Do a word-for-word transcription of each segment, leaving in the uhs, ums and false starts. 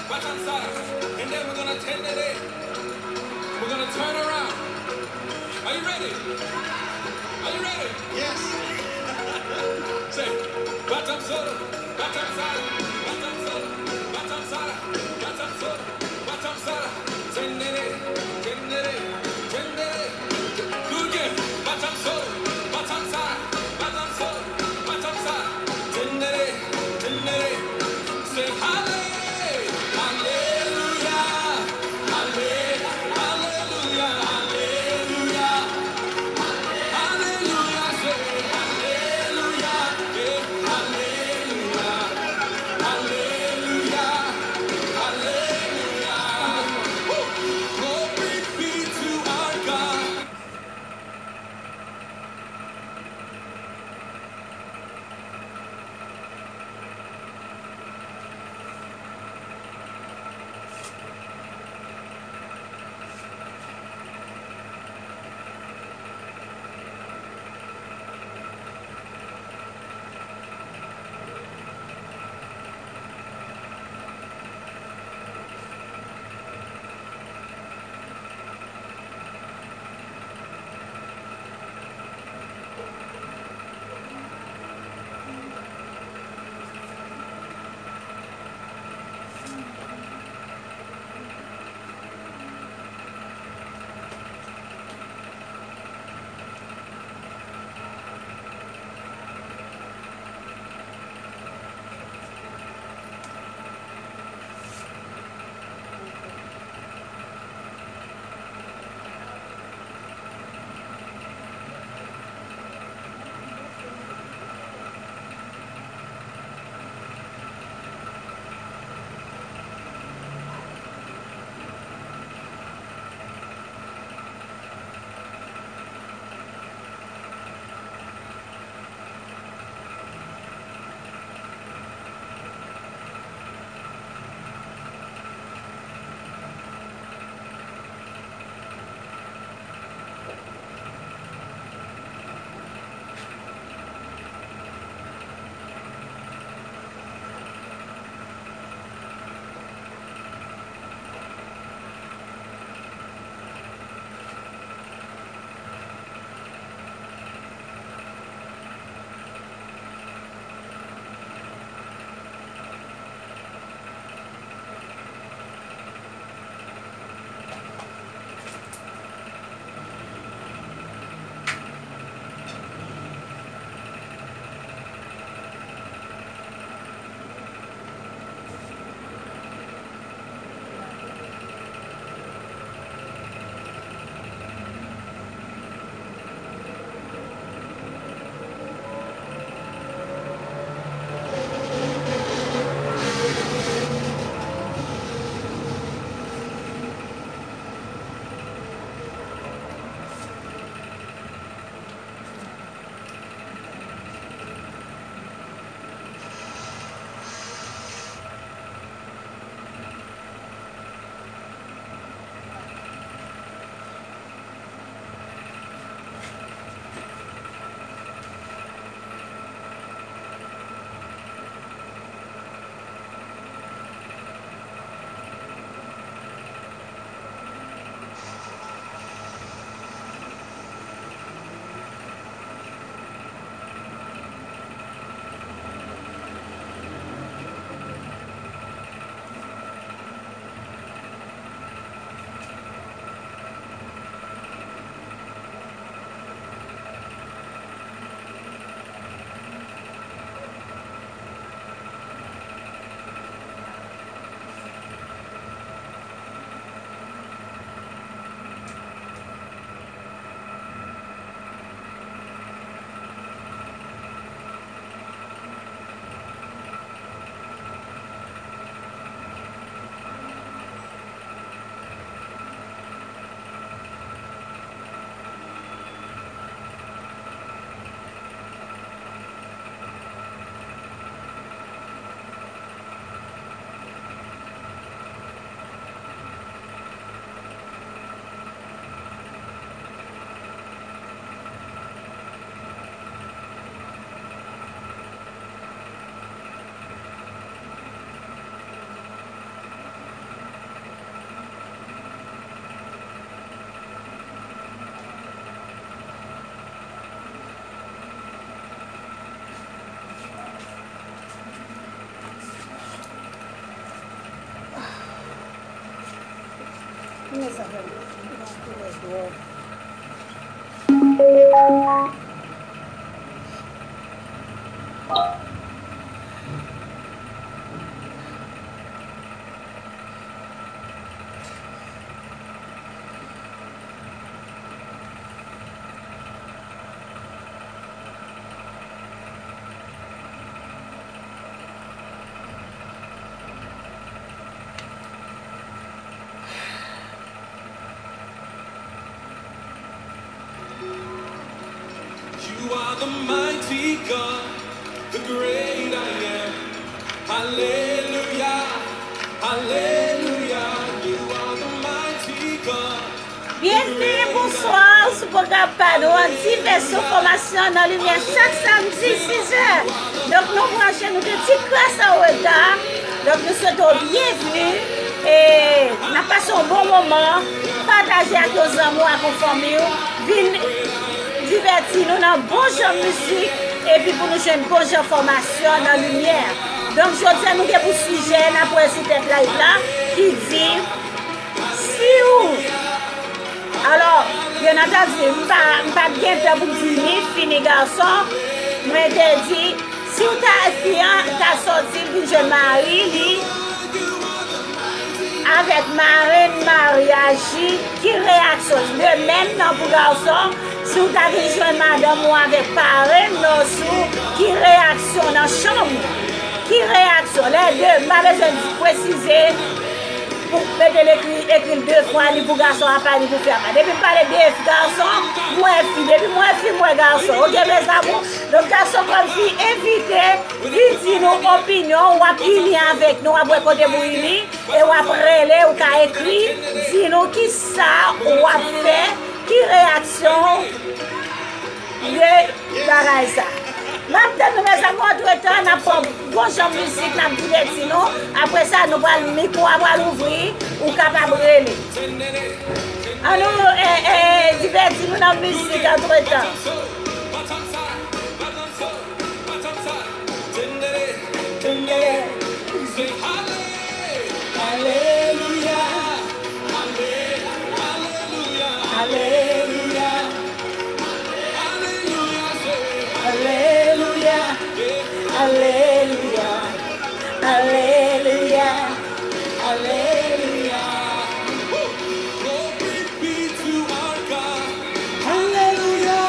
Bacham Sara. And then we're gonna tendele. We're gonna turn around. Are you ready? Are you ready? Yes. Say, Bacham Solo, Bacham Sara, Bacham Solo, Bacham Sara, Bacham Solo, Bacham Sara. Tendele, tendele, tendele. Do it again. Bacham Solo, Bacham Sara, Bacham Solo, Bacham Sara. Tendele, tendele. Say, Hallelujah, hallelujah, hallelujah, hallelujah, hallelujah, say, Hallelujah, yeah, hallelujah. Mezanmi, yon koulè dwòl. You are the mighty God, the great I am. Hallelujah, hallelujah. You are the mighty God. Byenvni, bonswa, sou pwogram pa nou an, Divèsyon Fòmasyon nan Limyè, chak samdi, sis è. Donk, nou branche, nou gen ti kras an reta. Donk, nou swete w byenvni. E n ap pase yon bon moman. Pataje ak yon zanmi w, ak yon fanmi w. Vin divèti nou nan bon jan mizik, epi pou nou jwenn bon jan fòmasyon nan limyè. Donk, jodi a, nou gen pou sijè, n ap wè sou tèt live la, ki di, si w Alò, byen antandi, m pa, m pa t gen tan pou m di ni fi ni gason. Mwen te di, si w ta, fi an ta sòti, l vin jwenn mari li, avèk marenn maryaj li, ki reyaksyon? De menm nan pou gason, si w ta vin jwenn madanm ou avèk parenn nan sou, ki reyaksyon nan chanm ou? Ki reyaksyon? Lè de, m pa bezwen di, presize, pou mete l ekri, ekri l de fwa, ni pou gason apa, ni pou fi apa. Depi m pale de gason, m wè fi. Depi m wè fi, m wè gason. Oke, mes amours? Donk, gason kòm fi, envite, vin di nou opinyon w, w ap ini avèk nou, w ap wè kote pou ini, e w ap rele, ou ka ekri, di nou kisa w ap fè, ki reyaksyon w de bagay sa. M ap tann nou, mezanmi, antretan, n ap pran bon jan mizik, n ap divèti nou. Apre sa, nou pral, mikwo a pral ouvri, ou kapab rele. Ann nou, eh, eh, divèti nou nan mizik antretan. Alelouya. Alelouya. Alelouya. Alelouya. Alelouya. Alelouya. Alelouya. Glory be to our God. Alelouya.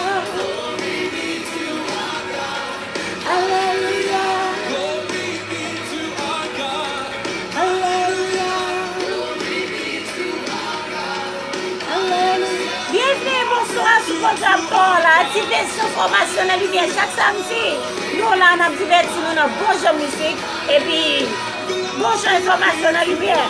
Alelouya. Glory be to our God. Alelouya. Alelouya. Byenvni, bonswa sou pwogram pa w la, Divèsyon Fòmasyon nan Limyè chak samdi. Nou la, n ap divèti nou nan bon jan mizik, epi bon jan enfòmasyon nan limyè.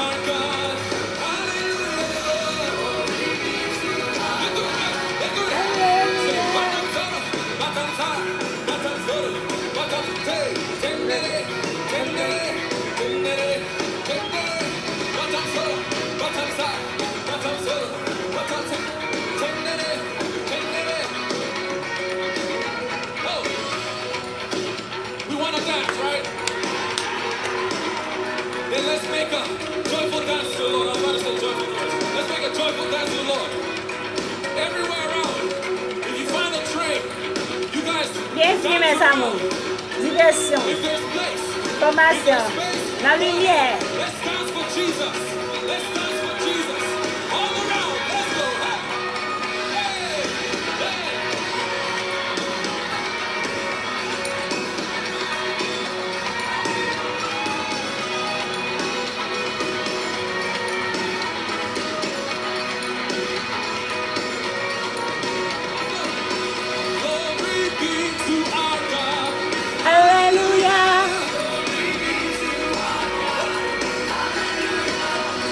We wanna dance, right? Then let's make a joyful dance to the Lord. I was about to say joyful noise. Let's make a joyful dance to the Lord. Everywhere around, if you find a train, you guys Byenvini, mes amours. Divèsyon. If there's place, Fòmasyon. Nan limyè. Let's dance for Jesus. Let's dance for Jesus. All around. Let's go. Hey. Hey. Hey. Glory be to our God. Alelouya.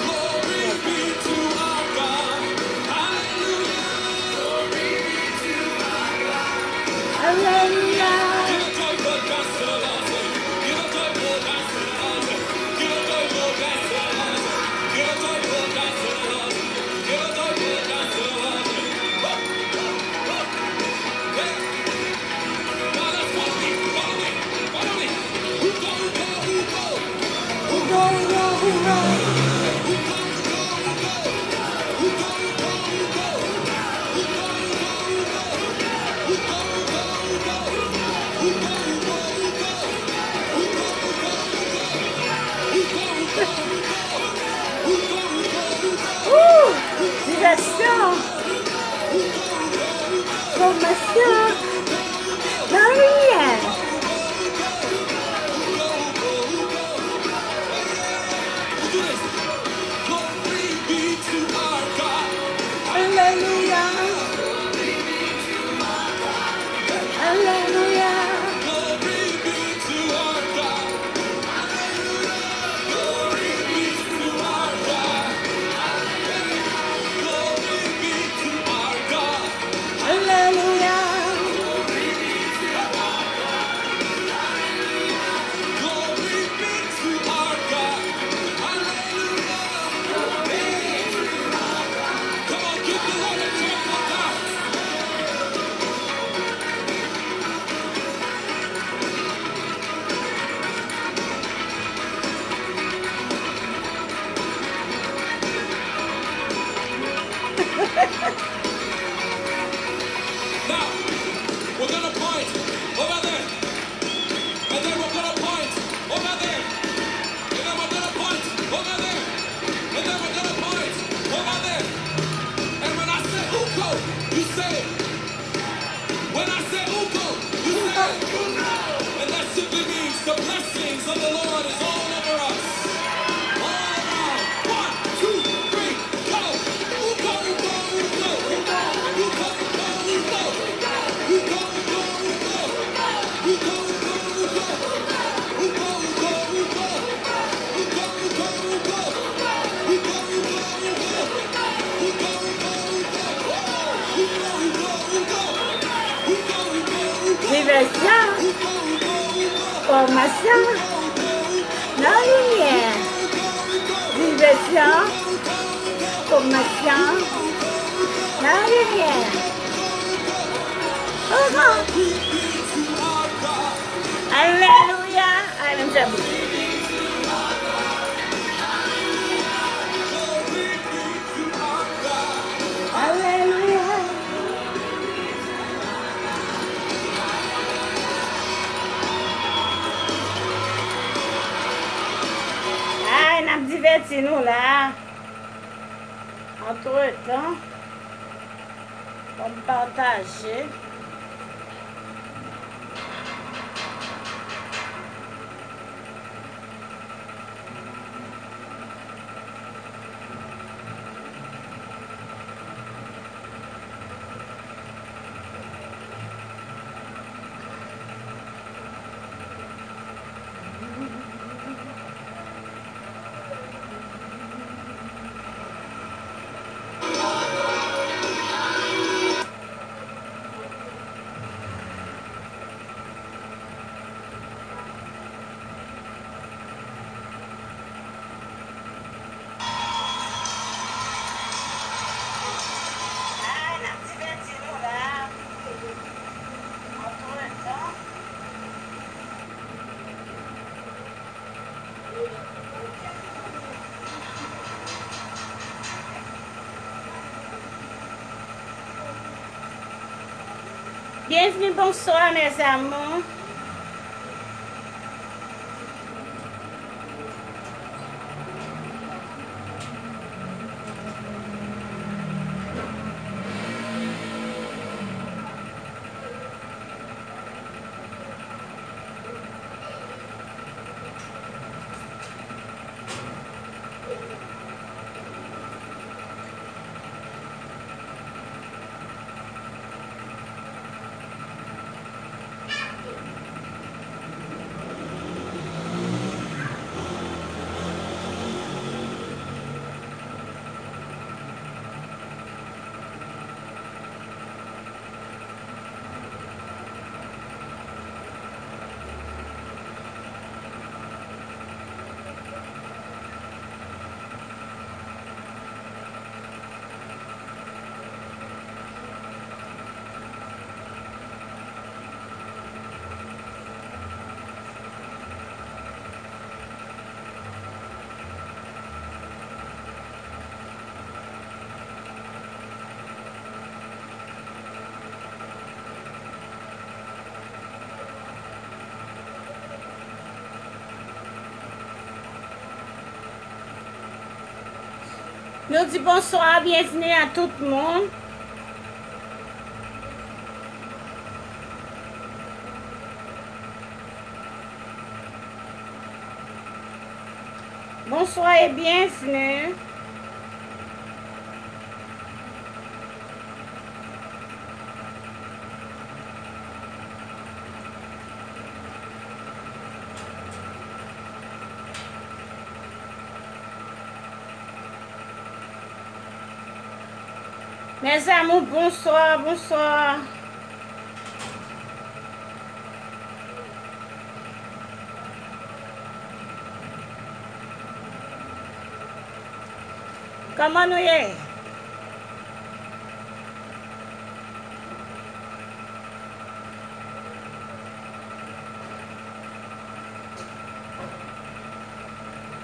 Glory be to our God. Hallelujah. Alelouya. Give a joyful dance to the Lord. Give a joyful dance to the Lord. Give a joyful dance to the Lord. Give a joyful dance to the Lord. Give a joyful dance to the Lord. Woo! Woo! Woo! Hey! Now let's follow me. Follow me. Follow me. Who go, who go, who go? Who go, who go, who go? Who go, who go, who go? Fòmasyon nan limyè. Divèsyon. Fòmasyon nan limyè. Oh, non. Alelouya. Ay, menm jan. Alelouya. Ay, n ap divèti nou la. Antretan, ban m pataje. Byenvni, bonswa, mes amours. Nou di bonswa, byenvni a tout moun. Bonswa e byenvni. Mes amours, bonswa, bonswa. Kòman nou ye?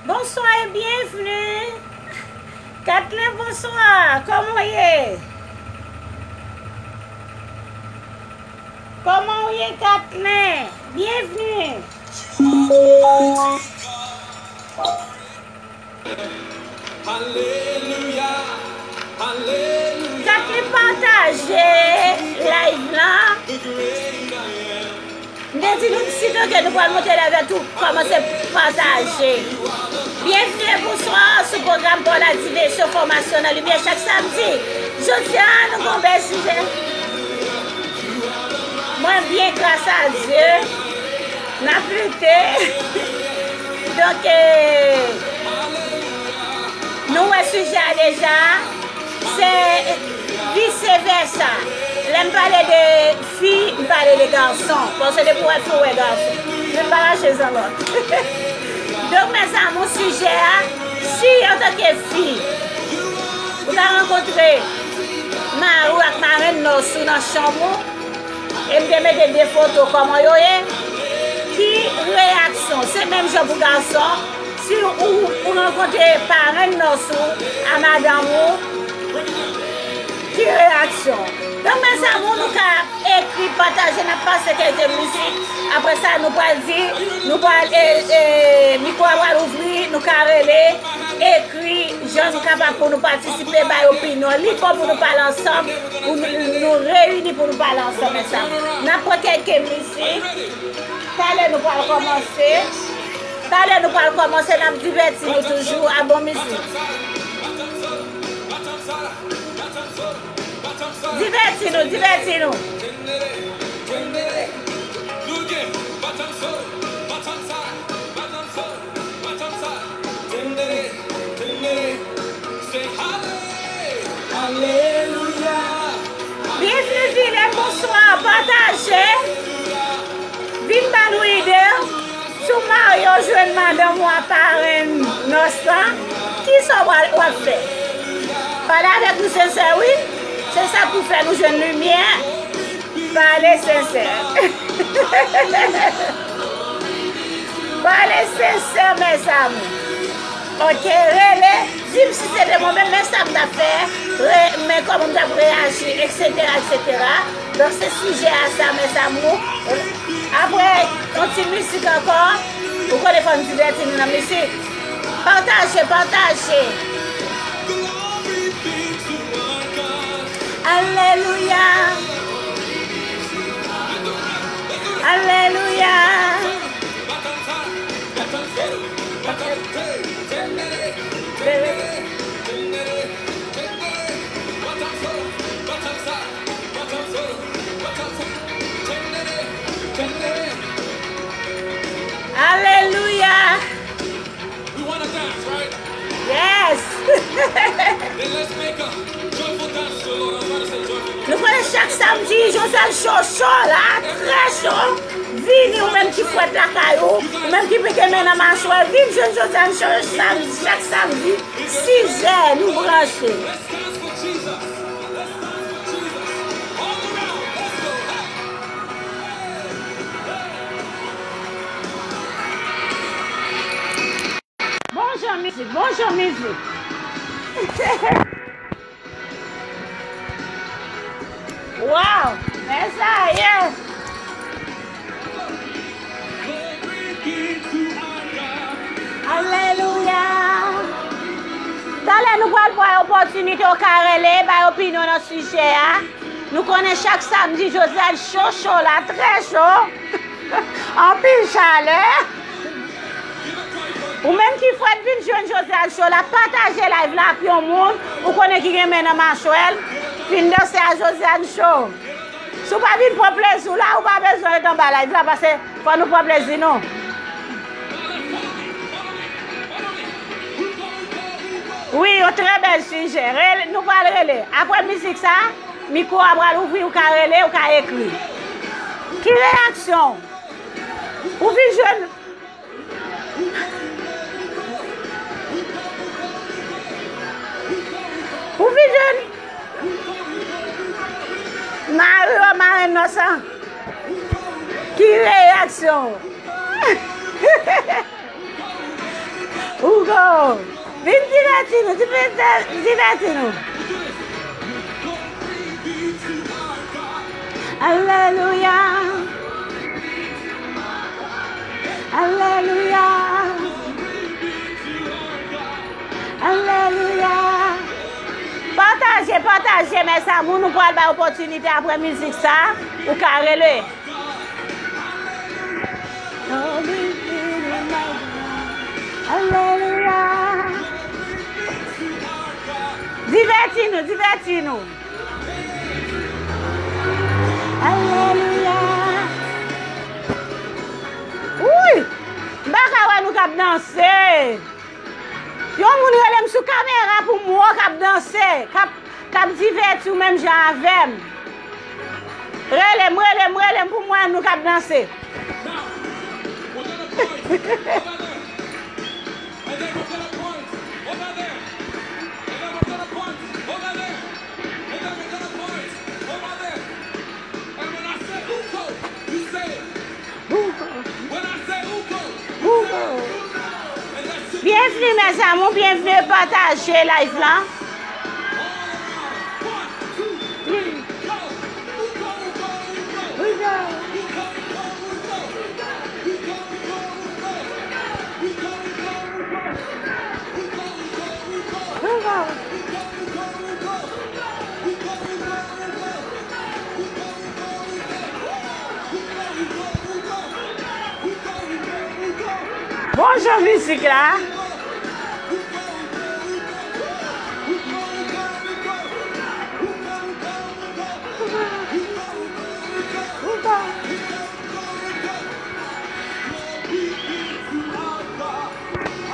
Bonswa e byenvni. Kathleen, bonswa. Kòman w ye? Kòman w ye, Kathleen? Byenvni. Alelouya, alelouya. Kathleen, pataje live lan. M te di nou sitwayen ke nou pral monte live la tou, kòmanse pataje. Byenvni e bonswa sou pwogram Pawòl a Divèsyon, fòmasyon nan limyè chak samdi. Jodi a, nou gon bèl sijè. Mwen byen, gras a Dye. N ap lite. Donk, eh, nou wè sijè a deja. Se vise vèsa. Lè m pale de fi, m pale de gason. Paske depi w wè fi, w wè gason. Yo pa rache san lòt. Donk, mezanmi, sijè a, si antanke fi, ou ta rankontre mari w ak marenn nòs ou nan chanm ou, e m te mete de foto kòman yo ye, ki reyaksyon? Se menm jan pou gason, si ou, ou rankontre parenn nòs ou a madanm ou, ki reyaksyon? Donk, mezanmi, nou ka ekri, pataje, n ap pase kèlke mizik. Apre sa, nou pral di, nou pral, e, e, mikwo a pral ouvri, nou ka rele, ekri, jan nou kapab pou nou patisipe, bay opinyon. Li bon pou nou pale ansanm, pou nou, nou reyini pou nou pale ansanm, mezanmi. N ap pran kèlke mizik. Talè nou pral kòmanse. Talè nou pral kòmanse, n ap divèti nou toujou a bon mizik. Divèti nou, divèti nou. Alelouya. Byenvni, vini, bonswa, pataje. Vin ban nou ide. Si w marye, w jwenn madanm ou a parenn nòs lan, kisa w ap fè? Pale avèk nou sensè, wi. Se sa k pou fè nou jwenn limyè. Pale sensè. Pale sensè, mezanmi. Ok, rele, di m si se te mwen menm, men sa m t ap fè, re- men kòman m t ap reyaji, etsetera, etsetera. Donk, se sijè a sa, mezanmi. Apre, yon ti mizik ankò, ou konnen fò n divèti nou nan mizik. Pataje, pataje. Alelouya. Alelouya. Alelouya. We wanna dance, right? Yes. Then let's make a joyful dance to the Lord. Everybody say joyful dance. Nou konnen chak samdi, Joseph Show cho la, trè cho. Vini, ou menm ki fwèt lakay ou, ou menm ki pike men nan machwè, vin jwenn Joseph Show sam- chak samdi, sis è, nou branche. Let's dance for Jesus. Let's dance for Jesus. All around. Let's go. Hey. Hey. Bon jan mizik, bon jan mizik. Wow, men sa ye. Alelouya. Talè nou pral pran opòtinite ou ka rele, bay opinyon nan sijè a. Nou konnen chak samdi, Josiane cho, cho la, trè cho. Anpil chalè. Ou menm ki fwèt vin jwenn Josiane Show la, pataje live la ak yon moun ou konnen ki gen men nan machwè l, vin danse a Josiane Show. Si w pa vin pran plezi w la, ou pa bezwen ret anba live la, paske fò nou pran plezi nou. Wi, yon trè bèl sijè. Rele, nou pral rele. Apre mizik sa, mikwo a pral ouvri, ou ka rele, ou ka ekri. Ki reyaksyon w? Ou vin jwenn Ou vin jwenn mari w, marenn nòs lan. Ki reyaksyon w? Hugo, vin divèti nou, divèti, divèti nou. Alelouya. Alelouya. Alelouya. Pataje, pataje, mezanmi, nou pral bay opòtinite apre mizik sa, ou ka rele. Alelouya. Divèti nou, divèti nou. Alelouya. Wouy! M pa ka wè nou k ap danse. Yon moun rele m sou kamera pou m wè w k ap danse, k ap, k ap divèti w menm jan avè m. Rele m, rele m, rele m pou m wè nou k ap danse. Byenvni, mes amours, byenvni, pataje live lan. Bon jan mizik la.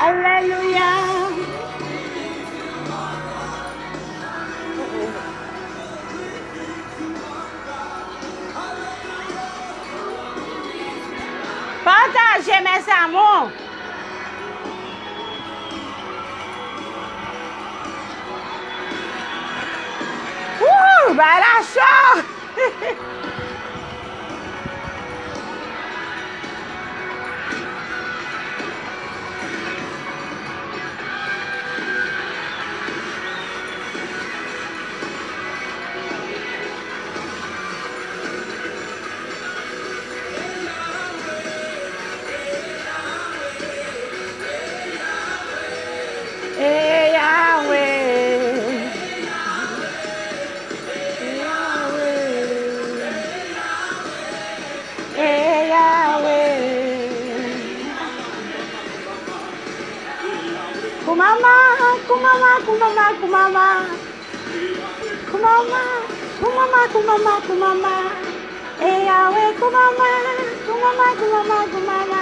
Alelouya. Pataje, mes amours. Wouhou, bagay la cho. E Yahweh. E Yahweh. E Yahweh. Koumama, koumama, koumama, koumama. Koumama, koumama, koumama, koumama. E Yahweh, koumama, koumama, koumama, koumama.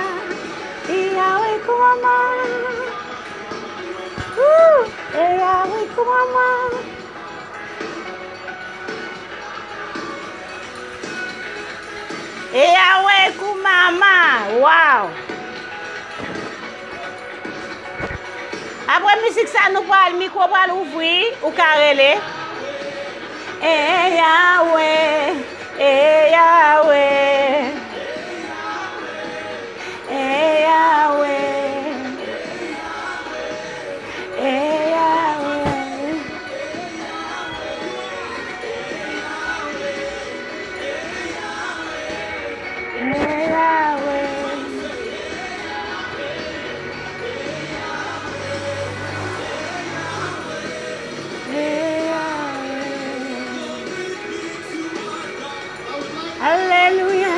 E Yahweh, koumama. Ooh, e Yahweh, koumama. E Yahweh, koumama. Wow. Apre mizik sa, nou pral, mikwo pral ouvri, ou ka rele. E Yahweh, e Yahweh, e Yahweh, e Yahweh. Alelouya.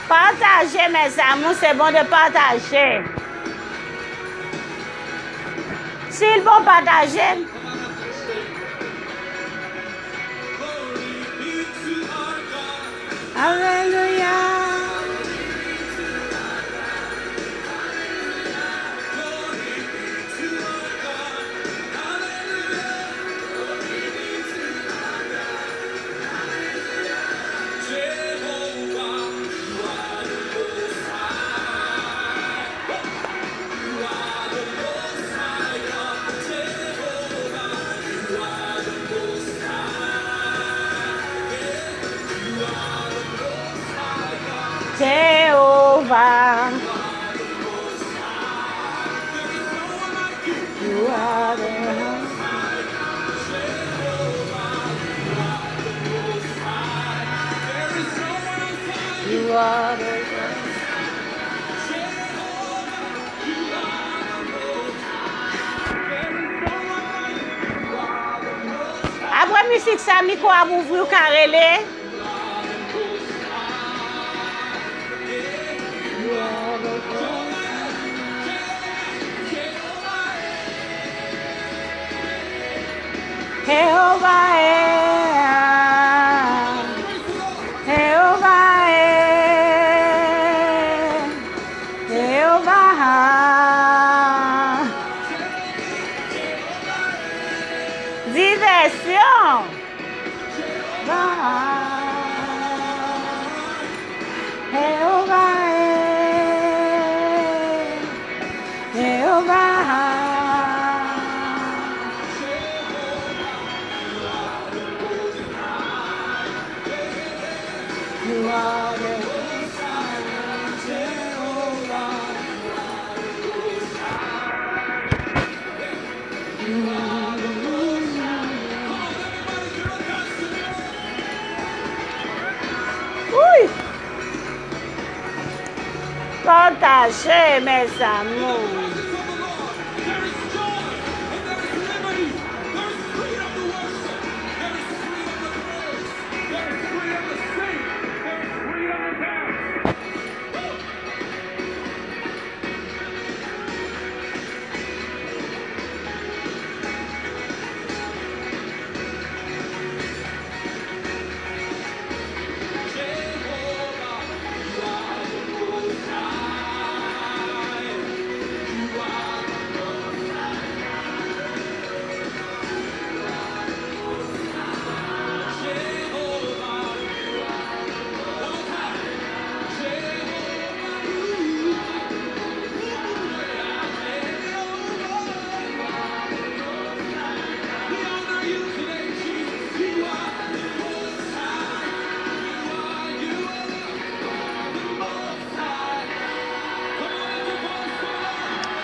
Pataje, mes amours, c'est bon de partager. Si l bon, pataje l. Alelouya. Jehovah. You are the You are the Apre mizik sa, mikwo ap ouvri, ou ka rele. Jehovah, eh, ah. Jehovah. Wi! Pataje, mes amours.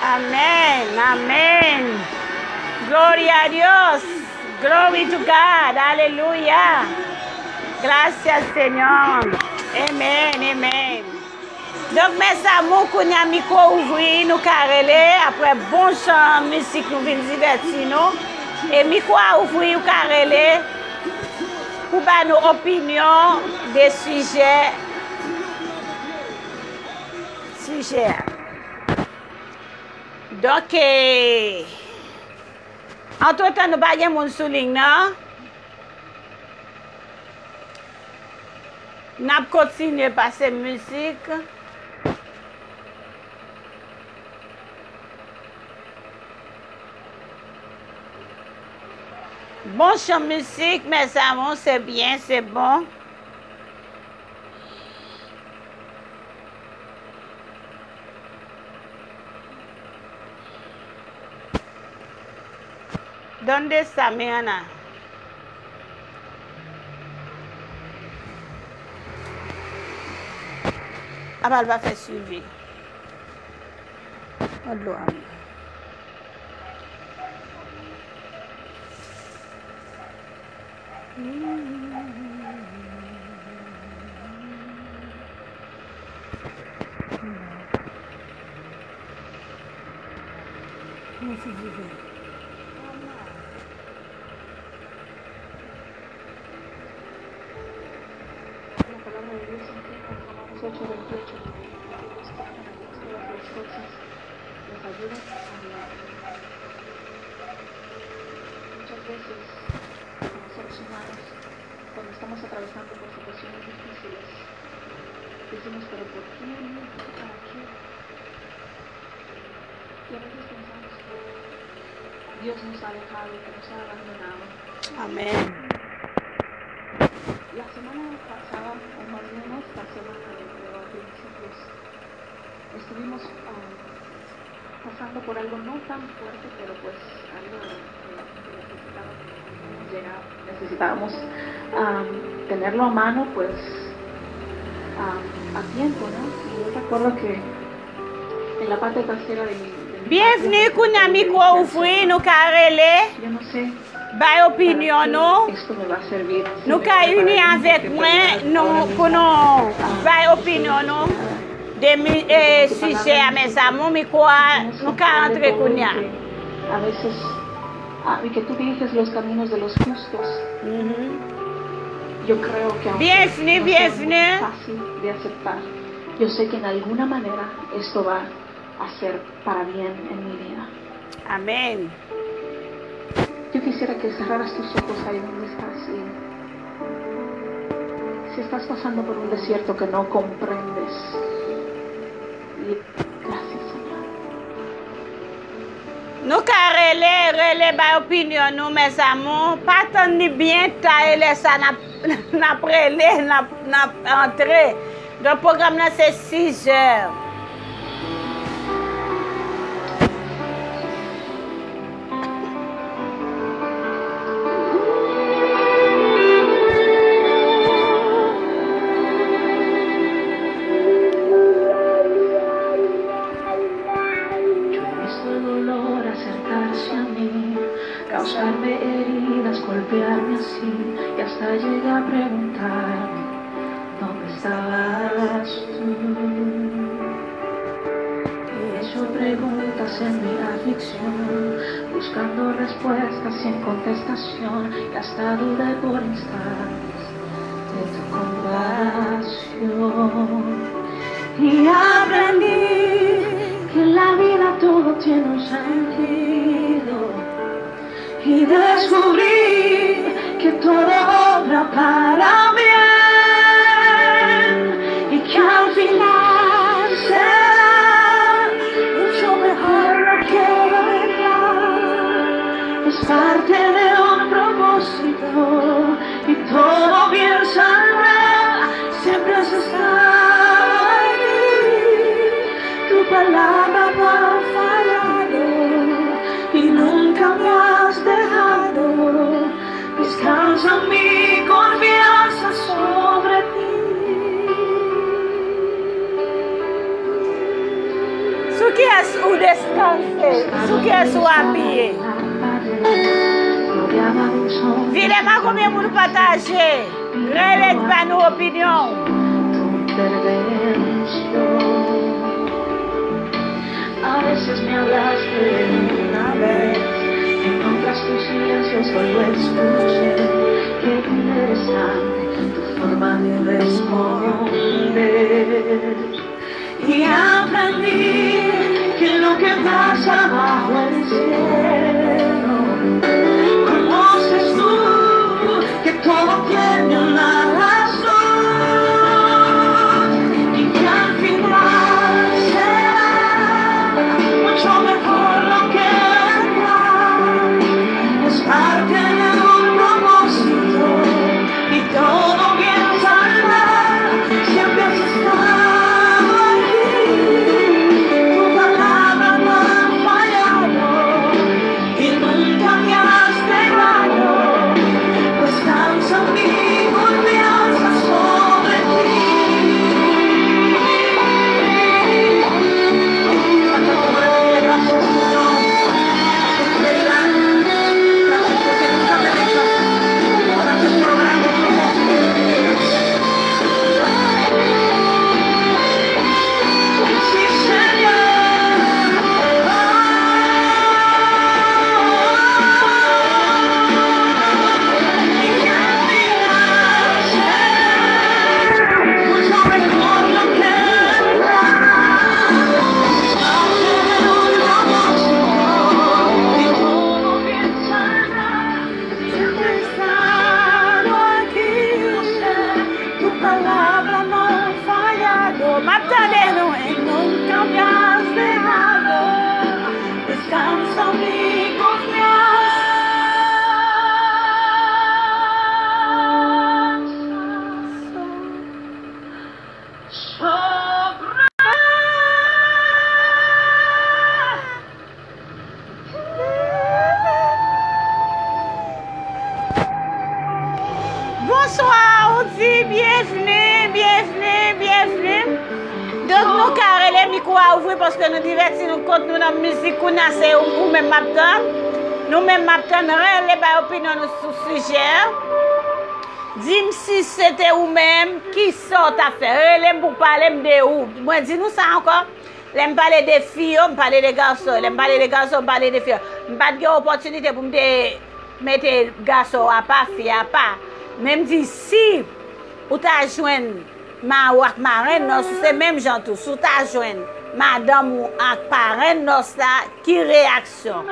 Amèn, amèn. Gloria a Dios. Glory to God. Aleluya. Gracias, Señor. Amen, amen. Donk, mes amours, kounye a mikwo ouvri, nou ka rele, apre bon jan mizik nou vin divèti nou. E mikwo a ouvri, ou ka rele pou ba nou opinyon de sijè, sijè a. Donk, eh, antretan nou pa gen moun sou liy nan, n ap kontinye pase mizik. Bon jan mizik, mes amours, se byen, se bon. ¿Dónde está mi Ana? Apa l pa fè swivi. An dlo a m. Mèsi Jezi. La palabra de Dios indica en Romanos ocho veintiocho que Dios trata a todas las cosas, las ayuda a bien. Muchas veces, como seres humanos, cuando estamos atravesando por situaciones difíciles, decimos, pero ¿por qué a mí? ¿Para qué? Y a veces pensamos que Dios nos ha dejado, que nos ha abandonado. Amén. La semana pasada, o más bien esta semana, yo creo, a principios, estuvimos, ah, pasando por algo no tan fuerte, pero pues algo que, que necesitábamos, llega- necesitábamos, ah, tenerlo a mano, pues, ah, a tiempo, ¿no? Y yo recuerdo que en la parte trasera de mi, de mi Byenvni, kounye a mikwo ouvri, nou ka rele. Yo no sé Bay opinyon nou. Nou ka ini avèk mwen nou, pou nou bay opinyon nou de mi, eh, sijè a, mes amours, mikwo a, nou ka antre kounye a. A veces, ah, y que tú diriges los caminos de los justos. Yo creo que aunque no sea muy fácil de aceptar, yo sé que en alguna manera esto va a ser para bien en mi vida. Amén. Yo quisiera que cerraras tus ojos ahí donde estás y si estás pasando por un desierto que no comprendes, y gracias, Señor. Nou ka rele, rele bay opinyon nou, mes amours. Pa tann li byen ta, e lè sa n ap, n ap rele, n ap, n ap antre. Donk, pwogram nan se sis è. Mirarme así y hasta llegué a preguntarme dónde estabas tú. He hecho preguntas en mi aflicción, buscando respuestas sin contestación, y hasta dudé por instantes de tu compasión. Y aprendí que en la vida todo tiene un sentido. Y descubrí que todo obra para bien y que al final será mucho mejor lo que vendrá. Es parte de un propósito y todo bien saldrá. Siempre has estado aquí, tu palabra no ha fallado y nunca me has dejado. Descansa mi confianza sobre ti. Sou kiyès ou deskanse? Sou kiyès ou apiye? Vide pa konbyen moun ou pataje? Rele di ba nou opinyon w. A veces me hablaste de una vez, en otras tu silencio solo escuché. Qué interesante tu forma de responder. Y aprendí que lo que pasa bajo el cielo, conoces tú, que todo tiene una razón. Y que al final será mucho mejor lo que vendrá. Es parte de un propósito y todo bien saldrá. Siempre has estado aquí, tu palabra no ha fallado y nunca me has dejado. Descansa mi confianza sobre ti. Tu palabra no ha fallado. M ap tande nou. Y nunca me has dejado. Descansa mi confianza. Bonswa, ou di byenvni, byenvni, byenvni. Donk nou ka rele mikwo a ouvri paske nou divèti nou kont nou nan mizik kounye a se ou, ou menm m ap tann. Nou menm m ap tann rele bay opinyon nou sou sijè a. Di m si se te ou menm, kisa w t ap fè? Rele m pou w pale m de ou. Mwen di nou sa ankò. Lè m pale de fi yo, m pale de gason. Lè m pale de gason, m pale de fi yo. M pa t gen opòtinite pou m te mete gason apa, fi apa. Men m di, si ou ta jwenn ma ou ak marenn nòs ou, se menm jan tou. Si w ta jwenn madanm ou ak parenn nòs la, ki reyaksyon?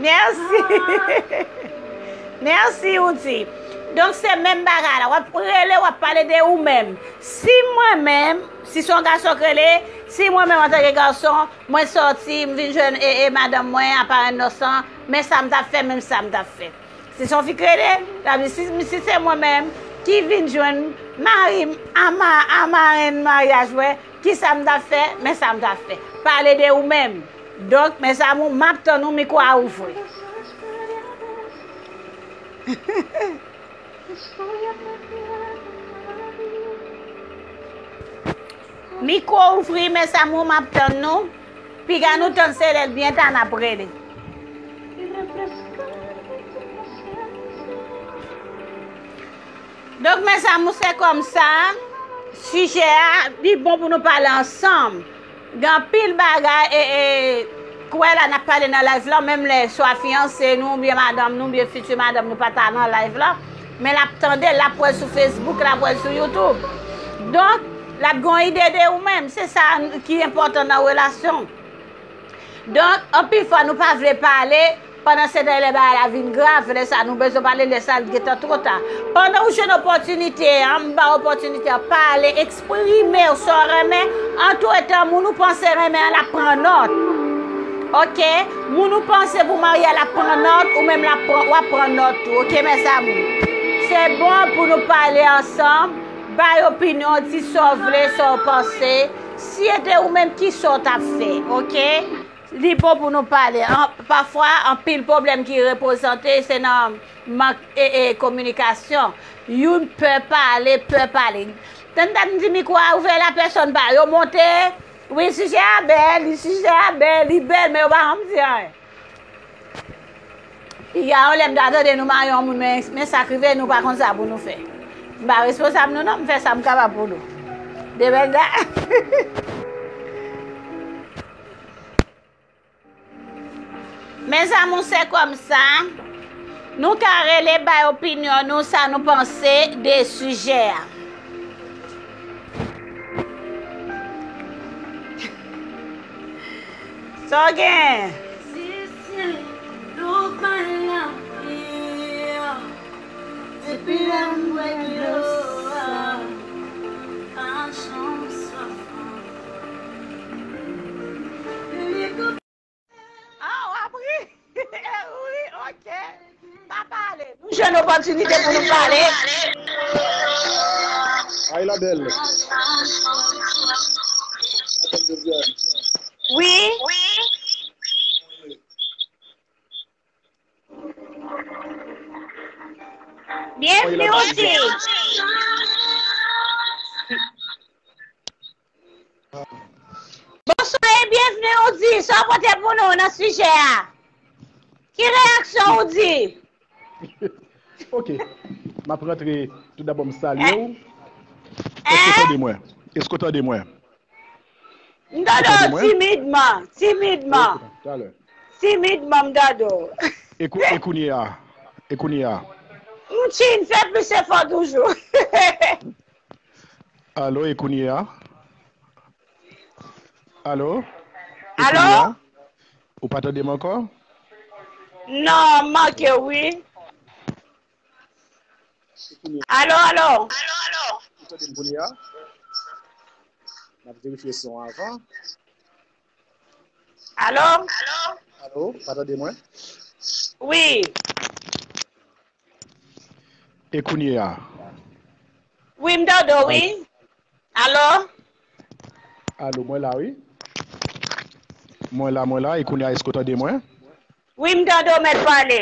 Mèsi. Mèsi, Woody. Donk, se menm bagay la. W ap rele, w ap pale de ou menm. Si mwen menm, si se yon gason k rele, si mwen menm antanke gason, mwen sòti, m vin jwenn e, e madanm mwen, aparèn nòs lan, men sa m t ap fè, menm sa m t ap fè. Si se yon fi k rele, l ap di, si, si se mwen menm ki vin jwenn mari m, a ma-, a marenn maryaj mwen, kisa m t ap fè, men sa m t ap fè. Pale de ou menm. Donk, mes amours, m ap tann ou, mikwo a ouvri. Mikwo ouvri, mes amours, m ap tann nou. Piga nou tann se lè l byen ta n ap rele. Donk, mezanmi, se kòmsa, sijè a, li bon pou nou pale ansanm. Gen anpil bagay, e, e, kwè la n ap pale nan live la, menm lè swa fiyanse nou, oubyen madanm nou, oubyen fiti madanm nou pa ta nan live la, men l ap tande, l ap wè sou Facebook, l ap wè sou YouTube. Donk, l ap gen yon ide de ou menm. Se sa ki enpòtan nan relasyon. Donk, anpil fwa nou pa vle pale, pandan se tan lè bagay la vin grav, lè sa nou bezwen pale, lè sa l gentan twò ta. Pandan ou jwenn opòtinite an, m ba w opòtinite an, pale, eksprime w sa w renmen, antretan moun ou panse renmen an l ap pran nòt. Oke? Moun ou panse pou marye a l ap pran nòt, ou menm l ap pran, w ap pran nòt tou. Oke, mezanmi? Se bon pou nou pale ansanm, bay opinyon, di sa w vle, sa w panse. Si se te ou menm, kisa w t ap fè, oke? Li bon pou nou pale. An, pafwa, anpil pwoblèm ki reprezante, se nan mank e, e, kominikasyon. Youn pè pale, pè pale. Tann, tann di mikwo a ouvè, la pèsòn pa. Yo monte, wi, sijè a bèl, li sijè a bèl, li bèl, men yo pa janm di anyen. Piga yon lè m ta tande nou marye yon moun, men, men sa k rive, nou pa konn sa pou nou fè. M pa responsab nou non, m fè sa m kapab pou nou. Demen da. Mezanmi, se kòmsa, nou ka rele bay opinyon nou, sa nou panse de sijè a. Sa w gen? Depi lè m bwè dlo a, pa janm swaf. Ah, w ap ri? Wi, oke. Pa pale. Nou jwenn opòtinite pou nou pale. Ay, la bèl. Wi. Byenvni, Oudi. Bonswa e byenvni, Oudi. Sa w pote pou nou nan sijè a? Ki reyaksyon, Oudi? Ok. M ap rantre tou dabò, m salye w. Èske w tande mwen? Èske w tande mwen? M tande w timidman, timidman. Timidman m tande w. E kou-, e kounye a? E kounye a? M tchin, fè plis efò toujou. Alo, e kounye a? Alo? E kounye a? Ou pa tande m ankò? Non, m manke w, wi. Alo, alo. Ou tande m kounye a? N ap verifye son avan. Alo? Alo, pa tande mwen? Wi. E kounye a? Wi, m tande w, wi. Alo? Alo, mwen la, wi. Mwen la, mwen la. E kounye a, èske w tande mwen? Wi, m tande w mèt pale.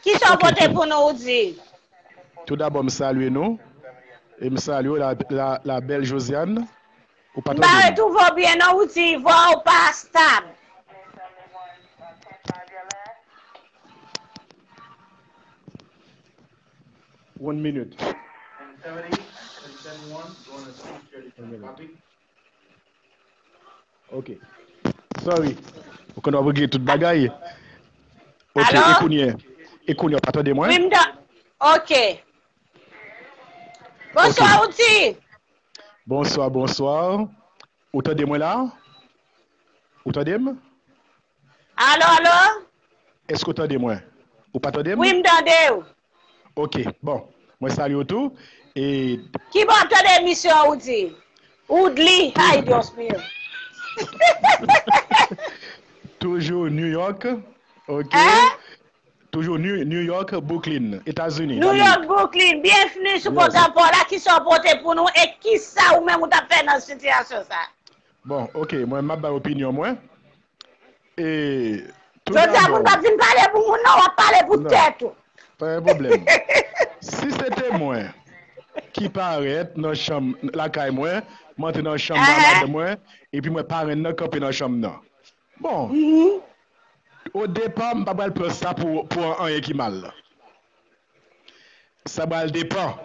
Kisa w pote pou nou, Oudi? Tou dabò, m salye nou. E m salye w, la, la, la bèl Josiane. Ou pa tande m? M pa retwouve w byen non, Oudi. Vwa w pa stab. One minute. One minute. Ok. Sorry. Ou konn w ap regle tout bagay. Ok, e kounye, e kounye, w pa tande mwen? Wi, m ta-, ok. Bonswa, Oudi. Bonswa, bonswa. Ou tande mwen la? Ou tande m? Alo, alo? Èske w tande mwen? Ou pa tande m? Wi, m tande w. Ok, bon. Mwen salye w tou. E ki bò w ap tande emisyon an, Oudi? Oudli, ay, Dios mío. Toujou New York. Ok. Hein? Toujou New, New York, Brooklyn, Etazini. New York, Brooklyn. Byenvni sou pwogram pa w la. Kisa w pote pou nou e kisa ou menm ou t ap fè nan sitiyasyon sa a? Bon, ok, mwen m ap bay opinyon mwen. E, tou dabò. Jodi a, moun p ap vin pale pou moun, non, w ap pale pou tèt ou. Pa gen pwoblèm. Si se te mwen ki parèt nan chanm lakay mwen, m antre nan chanm madanm mwen, epi m wè parenn nan kanpe nan chanm nan. Bon, o depa, m pa pral pran sa pou, pou anyen ki mal. Sa pral depann.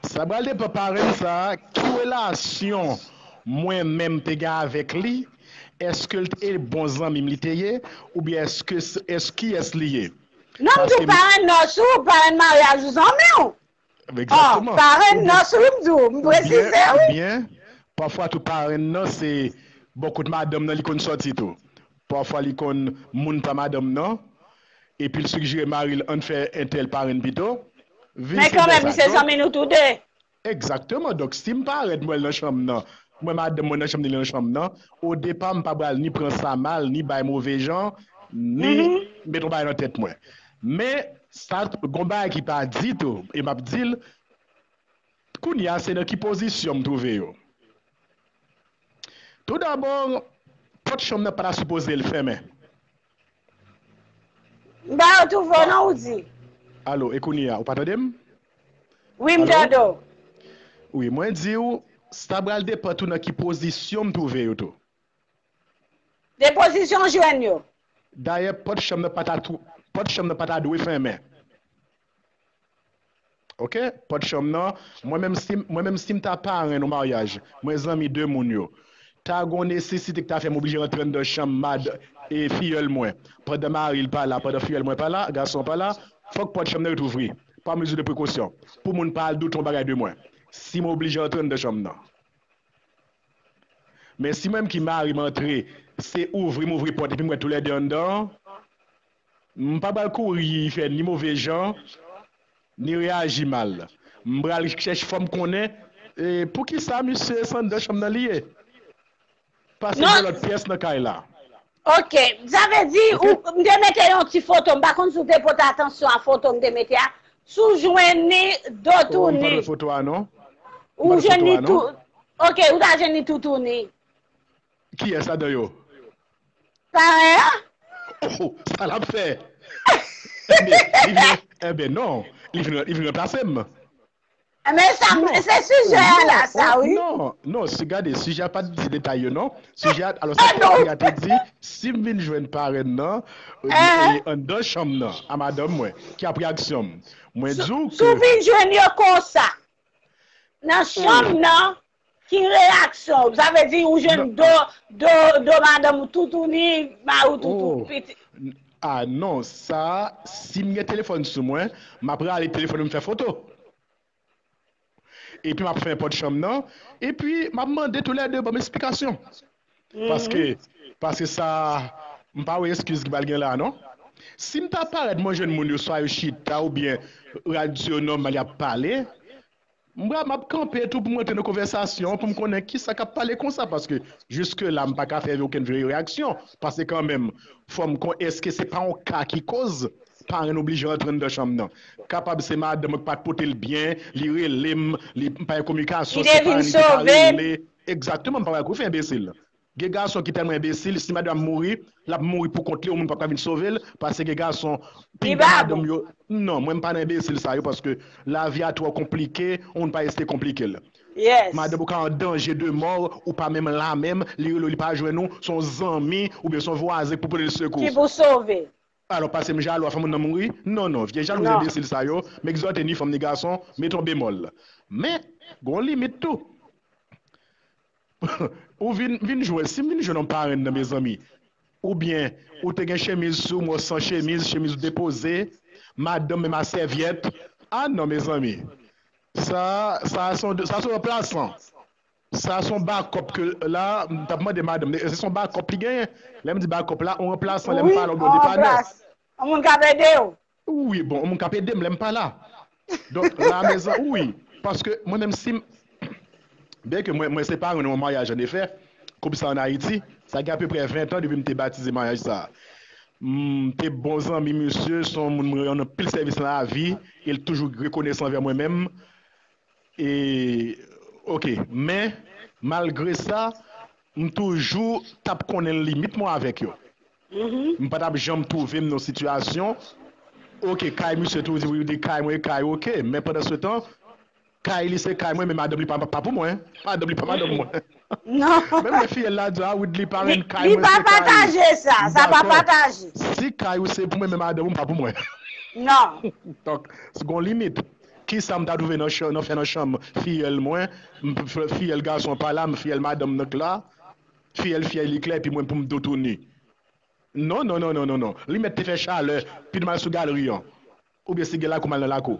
Sa pral depann parenn sa a, ki relasyon mwen menm te gen avèk li? Èske l te bon zanmi m li te ye? Oubyen èske, èske kiyès li ye? Non, m di w parenn nan sou, parenn maryaj ou zanmi w. Egzakteman. Parenn nan sou, m di w, m presize wi. Ebyen, pafwa tou parenn nan se bò kot madanm nan li konn sòti tou. Pafwa li konn moun pa madanm nan, epi l sijere mari l ann fè entèl parenn pito. Men kanmenm, li se zanmi nou tou de. Egzakteman. Donk, si m parèt, m wè l nan chanm nan, m wè madanm mwen nan chanm li nan chanm nan, odepa, m pa pral ni pran sa mal, ni bay move jan, ni met yon bagay nan tèt mwen. Men, sa, gon bagay ki pa di tou, e m ap di l, kounye a, se nan ki pozisyon m twouve yo. Toudabò, pòt chanm nan pa ta sipoze l fèmen. M pa retwouve w non, ou di. Alo, e kounye a, ou pa tande m? Wi, m tande w. Wi, mwen di w, sa pral depann tou nan ki pozisyon m twouve yo tou. De pozisyon w jwenn yo. Dayè, pòt chanm nan pa ta twou-, pòt chanm nan pa ta dwe fèmen. Oke? Pòt chanm nan, mwen menm si, mwen menm si m ta parenn yon maryaj, mwen zanmi de moun yo. Ta gon nesesite ki ta fè m oblije rantre anndan chanm mad e fiyèl mwen. Pandan mari l pa la, pandan fiyèl mwen pa la, gason an pa la, fòk pòt chanm nan ret ouvri, pa mezi de prekosyon, pou moun pa al doute yon bagay de mwen. Si m oblije rantre anndan chanm nan. Men si mwen menm ki mari m antre, se ouvri m ouvri pòt epi m wè toulède anndan an, m pa pral kouri fè ni move jan, ni reyaji mal. M pral chèche fò m konnen, e, poukisa misye se anndan chanm nan li ye. Pase nan lòt pyès nan kay la. Ok, sa vle di, ou, m te mete yon ti foto, m pa konn si w te pote atansyon a foto m te mete a, si w jwenn li, do touni. Ou pa wè foto a non? Ou jwenn li tou, ok, ou ta jwenn li tou touni. Kiyès ladan yo? Parenn an. Oh, sa l ap fè? Ebyen, li vin, ebyen non, li vin, li vin ranplase m. Men sa, se sijè a la, sa, wi. Non, non, si gade, sijè a pa t di detay yo, non. Sijè a, alò, sa sijè a te di, si m vin jwenn parenn nan, e, anndan chanm nan, a madanm mwen, ki ap reyaksyon m? Mwen di w ke. Si w vin jwenn yo konsa, nan chanm nan, ki reyaksyon w? Sa vle di ou jwenn do, do, do madanm ou toutouni, mari w toutou piti. Ah non, sa, si m gen telefòn sou mwen, m ap rale telefòn m fè foto. Epi m ap fè pòt chanm nan, epi m ap mande toulède ban m esplikasyon. Paske, paske sa, m pa wè eskiz ki pral gen la, non. Si m ta parèt, mwen jwenn moun yo, swa yo chita, oubyen radyo nòmal y ap pale, m pral, m ap kanpe tou pou m rantre nan konvèsasyon, pou m konnen kisa k ap pale konsa, paske jiske la, m pa ka fè okenn vre reyaksyon, paske kanmenm, fò m kon, èske se pa yon ka ki koz parenn oblije rantre anndan chanm nan? Kapab se madanm mwen ki pa t pote l byen, li rele m, li pa gen kominikasyon, se parenn li te ka rele. Egzakteman, m pa pral kouri fè enbesil. Gen gason ki tèlman enbesil, si madanm mouri, l ap mouri pou kont li, yon moun p ap ka vin sove l, paske gen gason, pi ba madanm yo. Non, mwen m pa nan enbesil sa yo, paske lavi a twò konplike, yon moun pa reste konplike l. Madanm ou ka an danje de mò, ou pa menm la menm, li rele w, li pa jwenn ou, se yon zanmi, oubyen se yon vwazen ki pou pote l sekou. Ki pou sove. Alò, paske m jalou a fè moun nan mouri? Non, non, vye jalouzi enbesil sa yo, m egzòte ni fanm ni gason, mete yon bemòl. Men, gen yon limit tou. Ou vin, vin jwenn, si m vin jwenn yon parenn nan, mezanmi, oubyen ou te gen chemiz sou, m wè w san chemiz, chemiz ou depoze, madanm menm a sèvyèt. Ah non, mezanmi. Sa, sa se yon, sa se yon ranplasan. Sa se yon bakòp ke la, m t ap mande madanm, èske se yon bakòp li genyen? Lè m di bakòp la, yon ranplasan, lè m pale w, bon, depanè. Yon moun k ap ede w. Wi, bon, yon moun k ap ede m lè m pa la. Donk, la mezan, wi. Paske mwen menm si m, byenke mwen, mwen se parenn yon maryaj annefè, koup sa ann Ayiti, sa gen apeprè ven tan depi m te batize maryaj sa. M te bon zanmi misye, se yon moun mwen rann anpil sèvis nan lavi, e l toujou rekonesan anvè mwen menm. E, oke, men, malgre sa, m toujou t ap konnen limit mwen avèk yo. M pa t ap janm twouve m nan yon sitiyasyon, oke, kay misye tou, di, wi, di kay mwen, kay, oke, men pandan se tan, kay li se kay mwen, men madanm li pa, pa pou mwen. Madanm li pa madanm mwen. Non. Menm lè fiyèl la di, a, Woodly pa renmen kay mwen, se kay li. Li pa pataje sa, sa pa pataje. Si kay ou se pou mwen, men madanm ou pa pou mwen. Non. Donk, se gon limit. Kisa m ta twouve nan, nan fè nan chanm fiyèl mwen, fiyèl gason pa la, fiyèl madanm nan k la, fiyèl fiyèl li klè, epi mwen pou m do tou ni. Non, non, non, non, non, non. Li mèt te fè chalè, pi mal sou galri an. Oubyen si gen lakou, m al nan lakou.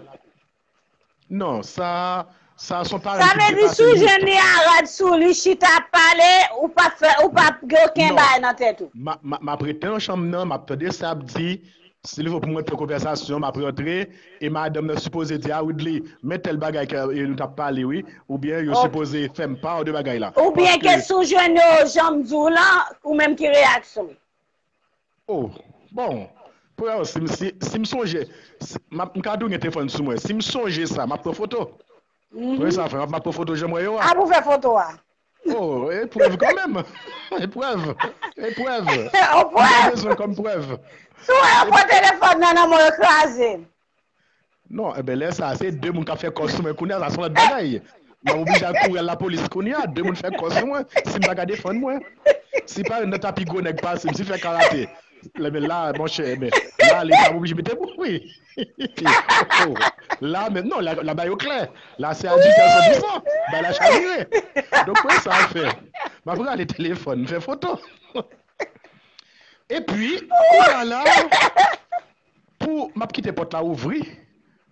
Non, sa, sa se yon parèn ki depase limit. Sa vle di si w jwenn li a rad sou li, chita ap pale, ou p ap fè, ou p ap gen okenn bagay nan tèt ou. M ap rete nan chanm nan, m ap tande sa ap di. Si l vo pou mwen pran konvèsasyon, m ap rantre, e madanm nan sipoze di, a Woodly, men tèl bagay ke nou t ap pale, wi, oubyen yo sipoze fè m pa de bagay la. Oubyen ke si w jwenn yo, jan m di w lan, ou menm ki reyaksyon w? Oh, bon, premyèman, si m, si, si m sonje, m ka tou gen telefòn sou mwen. Si m sonje sa, m ap pran foto. Premye sa fè, m ap pran foto jan m wè yo a. A pou fè foto a. Oh, e prèv kanmenm. E prèv. E prèv. Ou pa bezwen kòm prèv. Si w wè yo pran telefòn nan nan men w, yo kraze. Non, enben lè sa a, se de moun k ap fè kò sou mwen kounye a, sa se yon lòt bagay. M ap oblije al kouri al lapolis kounye a, de moun fè kò sou mwen, si m pa ka defann mwen. Si pa youn nan ta pi gwo nèg pase m, si l fè karate, enben la, monchè, enben, la, leta ap oblije mete m, wi. La menm, non, la, la ba yo klè. La se adiltè san pou san. Bay la chavire. Donk, premye sa a fè. M ap rale telefòn, m fè foto. Epi, kounye a la, pou, m ap kite pòt la ouvri,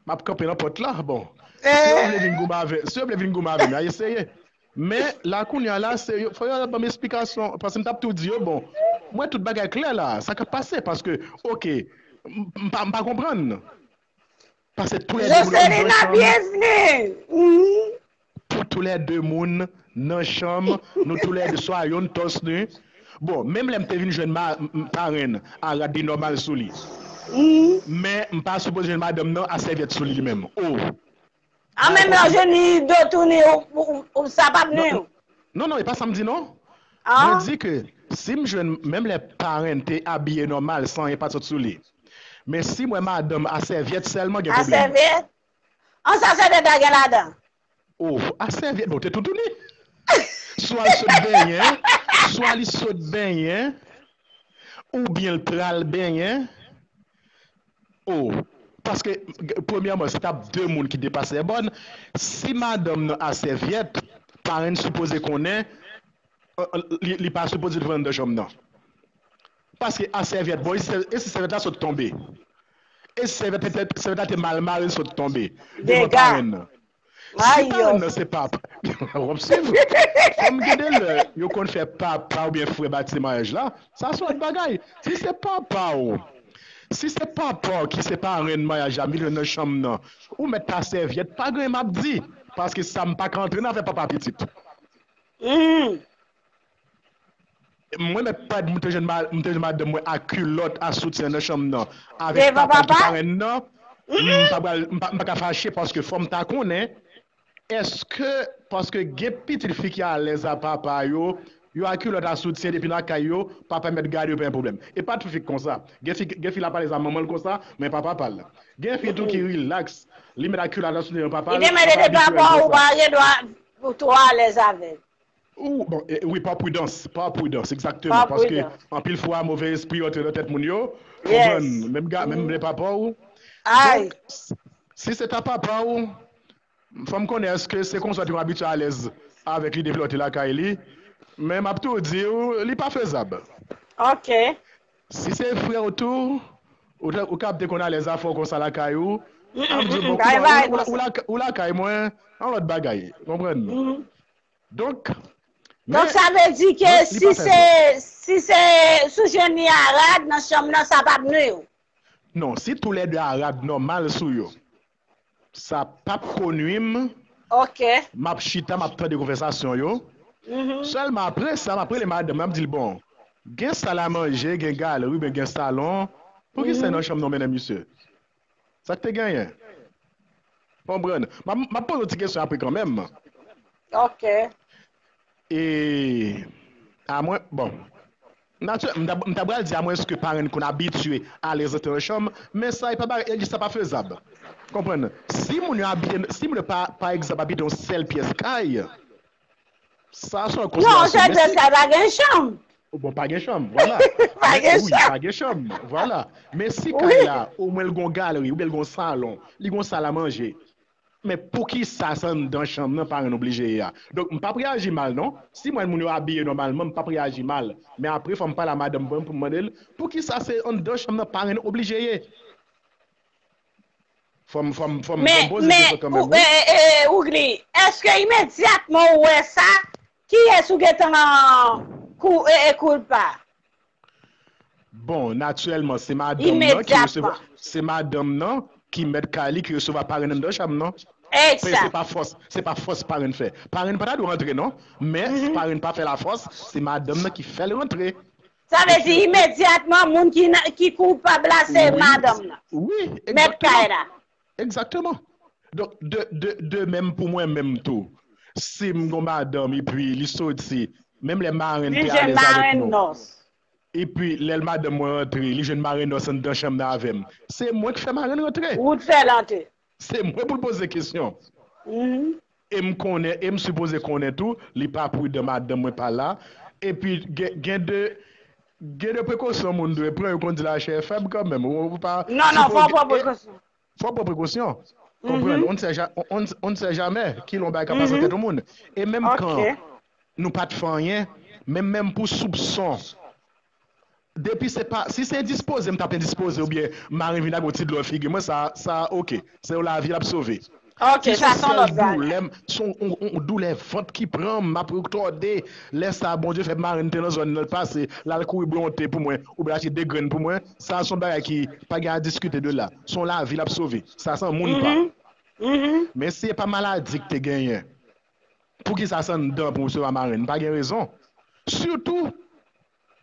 m ap kanpe nan pòt la, bon. Si yo vle vin goumen avè, si yo vle vin goumen avè m, y a eseye. Men, la, kounye a la, se, fò yo ban m esplikasyon, paske m t ap tou di yo, bon, mwen, tout bagay klè la, sa k ap pase, paske, oke, m, m pa, m pa konprann. Paske toulède moun yo nan chanm. Jocelyn, byenvni! Pou toulède moun nan chanm, nou toulède swa yonn tòs nu. Bon, menm lè m te vin jwenn ma, m, parenn a rad li nòmal sou li. Men m pa sipoze jwenn madanm nan a sèvyèt sou li, li menm. Oh! An menm lè w jwenn li do tou ni, ou, ou, ou, sa p ap nwi w. Non, non, e pa sa m di, non. Mwen di ke si m jwenn, menm lè parenn te abiye nòmal, san anyen pa t sot sou li. Men si m wè madanm a sèvyèt sèlman, gen pwoblèm. A sèvyèt? An sa sèvyèt la gen ladan? Oh, a sèvyèt, bon, te toutouni. Swa l sot benyen, swa li sot benyen, oubyen l pral benyen. Oh, paske, premyèman, se t ap de moun ki depase lè bòn. Si madanm nan a sèvyèt, parenn sipoze konnen, euh, li, li pa sipoze t vin anndan chanm nan. Paske a sèvyèt, bon, e si sè-, e si sèvyèt la sot tonbe? E si sèvyèt, sèvyèt la te mal mare, l sot tonbe devan parenn nan? Si parenn nan se pap, w ap swiv. Fò m gen de lè, yo konn fè papa oubyen frè bati maryaj la. Sa se lòt bagay. Si se papa w, si se papa w ki se parenn maryaj la, m vin jwenn nan chanm nan, ou mèt ta sèvyèt, pa gen anyen m ap di. Paske sa m pa ka antre nan afè papa pitit. Mwen mèt pa di m te jwenn ma-, m te jwenn madanm mwen a kilòt, a soutyen nan chanm nan avèk papa ki parenn nan. M pa pral, m pa, m pa ka fache paske fò m ta konnen èske, paske gen pitit fi ki alèz a papa yo, yo a kilòt a soutyen depi nan kay yo, papa mèt gade yo pa gen pwoblèm. E pa tout fi k konsa. Gen fi, gen fi l ap alèz a manman l konsa, men pa papa l. Gen fi tou ki rilaks, li mèt a kilòt a soutyen nan papa l, papa abitye l konsa. Ou pa gen dwa pou tou alèz avè l. Ou, bon, e, wi, pa pridans, pa pridans, egzakteman, paske anpil fwa, move espri yo antre nan tèt moun yo, konprann, menm ga-, menm lè papa w. Donk, s-, si se ta papa w, fò m konnen èske se konsa w te konn abitye alèz avèk li depi lè w te lakay li, men m ap tou di w, li pa fezab. Ok. Si se frè w tou, ou te, ou kab te konn alèz afè w konsa lakay ou, m ap di w, bon, ou la-, ou lakay mwen, yon lòt bagay, konprann? Donk, donk, sa vle di ke si se, si se, si w jwenn li a rad nan chanm nan, sa p ap nwi w? Non, si toulède a rad nòmal sou yo, sa p ap ko nwi m. Ok. M ap chita, m ap tande konvèsasyon yo. Sèlman apre sa, m ap rele madanm, m ap di l, bon, gen sal a manje, gen galri, oubyen gen salon. Poukisa se nan chanm nan w mennen misye? Sa k te genyen? Konprann? M ap, m ap poze w ti kesyon apre kanmenm. Ok. E, amwen, bon. Natirè-, m ta, m ta pral di, amwenske parenn konn abitye alèz antre nan chanm, men sa, e pa ba-, e sa pa fezab. Konprann? Si moun yo abiye, si moun yo pa, pa egzanp, abite yon sèl pyès kay, sa se yon konsiderasyon. Non, sèl pyès kay pa gen chanm. Bon, pa gen chanm, vwala. Pa gen chanm. Wi, pa gen chanm, vwala. Men si kay la, omwen l gon galri, oubyen l gon salon, li gon sal a manje. Men poukisa se anndan chanm nan parenn oblije ye a? Donk, m p ap reyaji mal, non. Si m wè moun yo abiye nòmalman, m p ap reyaji mal. Men apre, fò m pale a madanm mwen pou m mande l, poukisa se anndan chanm nan parenn oblije ye? Fò m, fò m, fò m, fò m Men, poze men, kesyon kanmenm, ou, wi. e, e, e, Ougli, èske imedyatman ou wè sa, kiyès ou gentan kou, e, e, koulpa? Bon, natirèlman, se madanm nan ki resevwa, Imedyatman. se madanm nan ki mèt kay li ki resevwa parenn anndan chanm nan. Pe, se Egzak. pa fòs, se pa fòs parenn fè. Parenn pa ta dwe rantre, non. Men parenn pa fè lafòs, se madanm nan ki fè l rantre. Sa vle di Oke. imedyatman, moun ki, nan- ki koupab la, se Wi, madanm nan. wi, Mèt kay egzakteman. la. Egzakteman. Donk, de, de, de menm pou mwen menm tou. Si m gon madanm epi li soti, menm lè marenn Li te jwenn alèz avèk marenn nou. nòs. Epi lè madanm mwen rantre, li jwenn marenn nòs anndan chanm nan avè m. Se mwen k fè marenn rantre. Ou t fè l antre. Se mwen pou l poze kesyon. Mhm. E m konnen, e m sipoze konnen tou, li pa pridan madanm mwen pa la. Epi gen, gen de, gen de prekosyon moun dwe pran, yo konn di lachè fèb kanmenm. Ou, ou pa Non, non, fò w sipoze, pran e, prekosyon. fò w pran prekosyon. Konprann? Mhm. On ne sait ja-, on, on, on ne sait jamais ki lè yon bagay ka pase nan Mhm. tèt yon moun. E menm kan Ok. nou pa t fè anyen, menm, menm pou soupson, depi se pa, si se endispoze, m t ap endispoze oubyen marenn vin ak yon ti dlo nan figi mwen, sa, sa, oke. Se yon lavi l ap sove. Ok, Si se sa yon se yon sèl lòt bagay. doulè, m- se yon, yon, yon, yon doulè vant ki pran m, m ap retòde. Lè sa, Bondye fè marenn te nan zòn nan, l pase, l al kouri bwè yon te pou mwen, oubyen achte de grenn pou mwen, sa se yon bagay ki pa gen a diskite de la. Se yon lavi l ap sove. Sa se yon moun pa. Mhm. Mhm. Men si se pa maladi k te genyen, poukisa se anndan pou m resevwa marenn? M pa gen rezon. Sitou,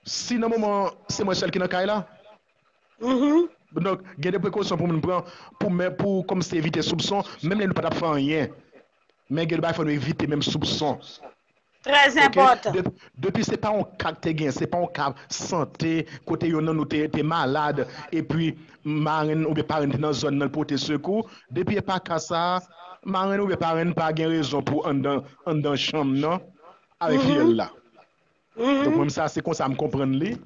si nan moman se mwen sèl ki nan kay la. Mhm. Donk, gen de prekosyon pou moun pran, pou men, pou kòmsi evite soupson, menm lè nou pa t ap fè anyen. Men gen de bagay fò nou evite menm soupson. Trè Ok? enpòtan. De- depi se pa yon ka k te gen, se pa yon ka sante, kote yonn nan nou te, te malad, epi marenn oubyen parenn te nan zòn nan l pote sekou, depi e pa ka sa, marenn oubyen parenn pa gen rezon pou anndan, anndan chanm nan avèk Mhm. fiyèl la. Donk, Mhm. mwen, sa, se konsa m konprann li.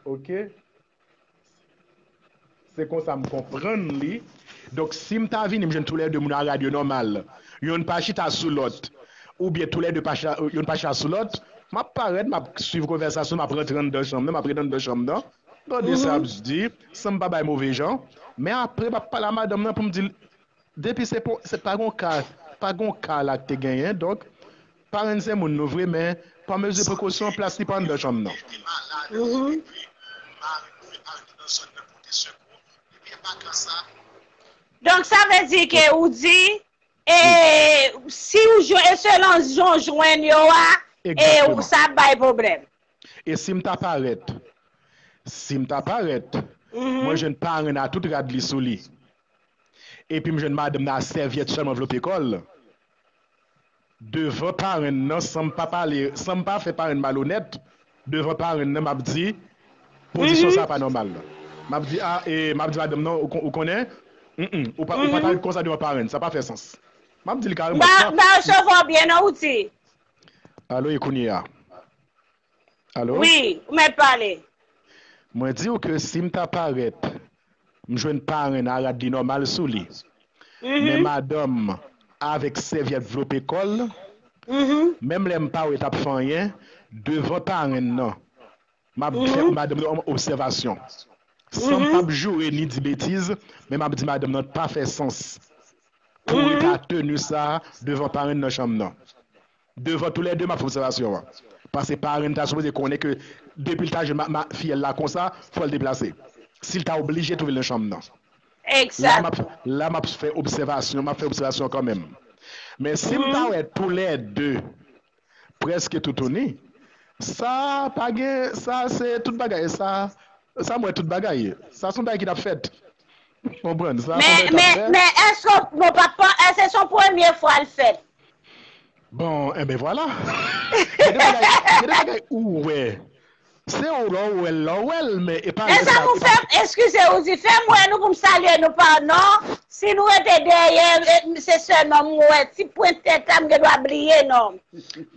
Ok? Se konsa m konprann li. Donk, si m ta vini, m jwenn toulède moun a rad yo nòmal. Yonn pa chita sou lòt. Oubyen toulède pa chita, yonn pa chita sou lòt. M ap parèt, m ap swiv konvèsasyon, m ap rantre anndan chanm nan, m ap ret anndan chanm nan. Tande sa y ap Mhm. di, san m pa bay move jan. Men apre, m ap pale a madanm nan pou m di l, depi se po- se pa gon ka, pa gon ka la k te genyen, donk, parenn se moun nou vre, men pa mezi prekosyon, plas li pa anndan chanm nan. Mhm. Donk, sa vle di ke ou di, e, si ou jwenn, e selon jan w jwenn yo a, e, Egzakteman. sa ap bay pwoblèm. E si m ta parèt, si m ta parèt, Mhm. mwen jwenn parenn a tout rad li sou li. Epi m jwenn madanm nan a sèvyèt sèlman vlope kò l. Devan parenn nan, san m pa pale, san m pa fè parenn malonèt, devan parenn nan, m ap di, pozisyon Mhm. sa pa nòmal. M ap di, a, e, m ap di madanm nan, ou kon- ou konnen, mm, mm, ou pa, ou pa ta Mhm. ret konsa devan parenn, sa pa fè sans. M ap di l M kareman. pa, m pa resevwa w byen, non, Outi. Alo, e kounye a? Alo? Wi, ou mèt pale. Mwen di w ke si m ta parèt, m jwenn parenn a rad li nòmal sou li. Mhm. Men madanm avèk sèvyèt vlope kò l, Mhm. menm lè m pa wè t ap fè anyen, devan parenn nan, m ap fè Mhm. madanm nan yon obsèvasyon. San m Mhm. p ap joure ni di betiz, men m ap di madanm nan pa fè sans pou Mhm. rete a teni sa a devan parenn nan chanm nan. Devan toulède, m ap fè obsèvasyon an. Paske parenn ta sipoze konnen ke depi l ta jwenn ma- ma- fiyèl la konsa, fò l deplase. Si l ta oblije twouve l nan chanm nan. La, m ap, Egzak. la, m ap fè obsèvasyon, m ap fè obsèvasyon kanmenm. Men si m ta Mhm. wè toulède prèske toutouni, sa pa gen, sa se tout bagay, sa, sa m wè tout bagay. Sa se yon bagay ki t ap fèt. Konprann, sa se yon Men, bagay k ap men, fèt. men èske nou pa, pa, èske se yon premye fwa l fèt? Bon, enben vwala. Gen de bagay, gen de bagay ou wè. Se ou lè w wè l, lè w wè l, men e pa E lè sa sa nou fè, eskize, Outi, fè m wè nou pou m salye nou pa non. Si nou rete dèyè, e, se sèlman m wè ti pwent tèt la, m gen dwa bliye non.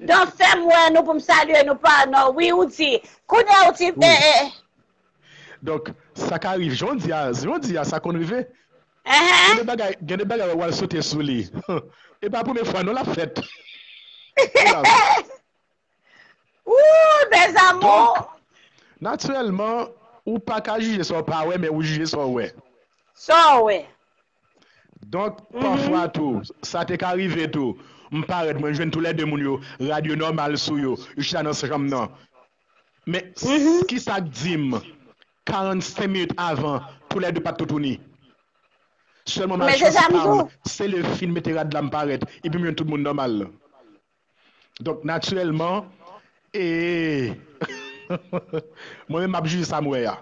Donk, fè m wè nou pou m salye nou pa non. Wi, Outi. Kounye a, Outi, Wi. e, e, Donk, sa ka rive, jan w di a, jan w di a, sa konn rive. Gen de bagay, gen de bagay w al sote sou li. E pa premye fwa non l ap fèt. Ooh, mes amours! Natirèlman, ou pa ka jije sa w pa wè, men ou jije sa w wè. Sa w wè. Donk, pafwa tou, sa te ka rive tou, m parèt, mwen jwenn toulède moun yo, rad yo nòmal sou yo, yo chita nan chanm nan. Men, kisa k di m, karannsenk minit avan, toulède pa t toutouni? Sèlman malchans pa m, se lè fin mete rad la m parèt, epi m jwenn tout moun nòmal. Donk, natirèlman, e mwen menm m ap jije sa m wè a.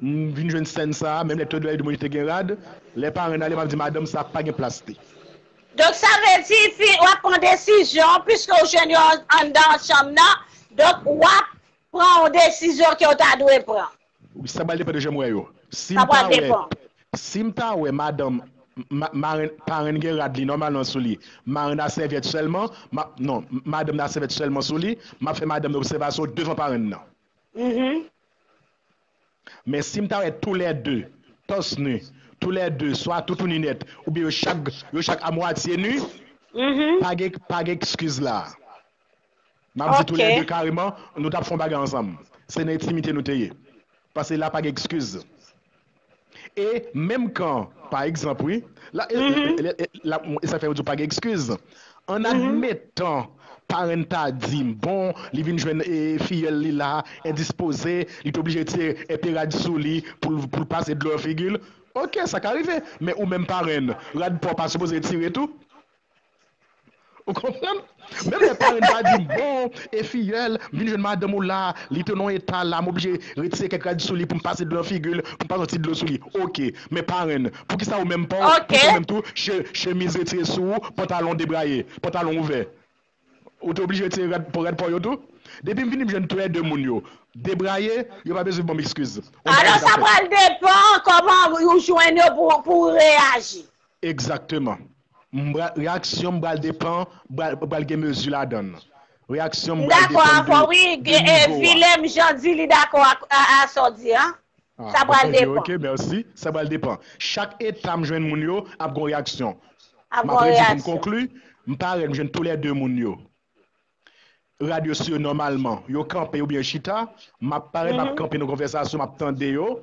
M vin jwenn sèn sa a, menm lè toulède moun yo te gen rad, lè parenn ale, m ap di madanm sa pa gen plas li. Donk, sa vle di fi, w ap pran desizyon, piske w jwenn yo anndan chanm nan, donk, w ap pran yon desizyon ke w ta dwe pran. Wi, sa pral depann de jan m wè yo. Si m ta wè, si m ta wè madanm, ma, marenn, parenn gen rad li nòmalman sou li, marenn a sèvyèt sèlman, m ap, non, madanm nan a sèvyèt sèlman sou li, m ap fè madanm nan obsèvasyon devan parenn nan. Men si m ta wè toulède, tòs ni, toulède, swa toutouni nèt, oubyen yo chak, yo chak amwatye ni, pa gen, pa gen ekskiz la. M ap di toulède kareman, nou t ap fè yon bagay ansanm. Se nan entimite nou te ye. Paske la pa gen ekskiz. E menm kan, pa egzanp, wi, la, e, e, e, e, la, e sa fè yo di w pa gen ekskiz. An admetan, parenn ta di m, bon, li vin jwenn e, fiyèl li la, endispoze, li te oblije tire enpe rad sou li pou l, pou l pase dlo nan figi l. Oke, sa ka rive. Men ou menm parenn, rad pa w pa sipoze tire tou? Ou konprann? Menm lè parenn ta di m, bon, e fiyèl, m vin jwenn madanm ou la, li te nan yon eta la, m oblije retire kèk rad sou li pou m pase dlo nan figi l, pou m pase yon ti dlo sou li. Oke, men parenn, poukisa ou menm pa w, poukisa ou menm tou, che, chemiz retire sou ou, pantalon debraye, pantalon ouvè? Ou te oblije retire rad, rad pa w yo tou? Depi m vini, m jwenn toulède moun yo debraye, yo pa bezwen ban m ekskiz. Alò, sa pral depann kòman ou jwenn yo pou, pou w reyaji. Egzakteman. M pral, reyaksyon m pral depann, pral, pral gen mezi ladan l. Reyaksyon m pral depann de, de nivo a. M dakò avè w, wi. Vilèm Jan di li dakò ak, a, a sa w di an. Sa pral depann. Ok, mèsi. Sa pral depann. Chak eta m jwenn moun yo, ap gen yon reyaksyon. Ap gen yon reyaksyon. M ap redi pou m konkli, m parèt, m jwenn toulède moun yo. Rad yo sou yo nòmalman. Yo kanpe oubyen yo chita. M ap parèt, m ap kanpe nan konvèsasyon, m ap tande yo.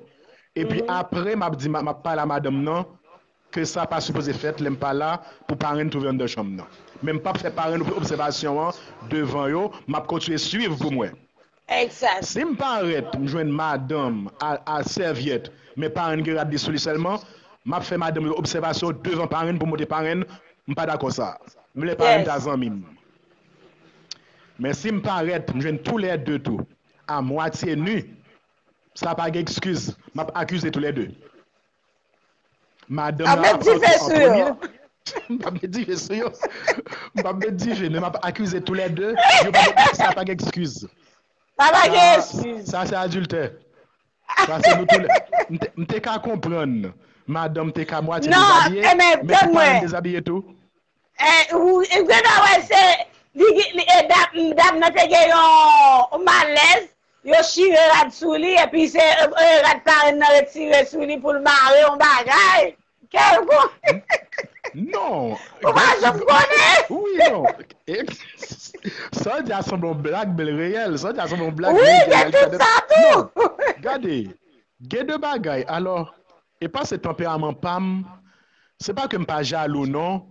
Epi apre, m ap di, m ap pale a madanm nan ke sa pa sipoze fèt lè m pa la pou parenn twouve anndan chanm nan. Men m p ap fè parenn obsèvasyon an devan yo, m ap kontinye swiv pou m wè. Si m parèt, m jwenn madanm a, a sèvyèt, men parenn gen rad li sou li sèlman, m ap fè madanm yo obsèvasyon devan parenn pou m montre parenn, m pa dakò sa. M vle parenn ta zanmi m. Men si m parèt, m jwenn toulède tou, a mwatye ni, sa pa gen ekskiz, m ap akize toulède. Madanm nan ap soti an premye. M p ap met dife sou yo. M p ap met dife, men m ap akize toulède. Yo pa gen, sa pa gen ekskiz. Sa pa gen ekskiz. Sa se adiltè. Sa se nou toulè. M te, m te ka konprann. Madanm te ka mwatye dezabiye, men pou parenn dezabiye tou. Ou gentan wè se li, li, e, dam, dam nan te gen yon, yon malèz, yo chire rad sou li, epi se, e, e, rad parenn nan retire sou li pou l mare yon bagay. Kèlkonk. Non. Ou pa janm konnen. Wi, non. Sa w di a sanble yon blag, men l reyèl. Sa w di a sanble yon blag, men l reyèl. Wi, gen tout sa tou. Non. Gade, gen de bagay. Alò, e pa se tanperaman pa m, se pa ke m pa jalou non,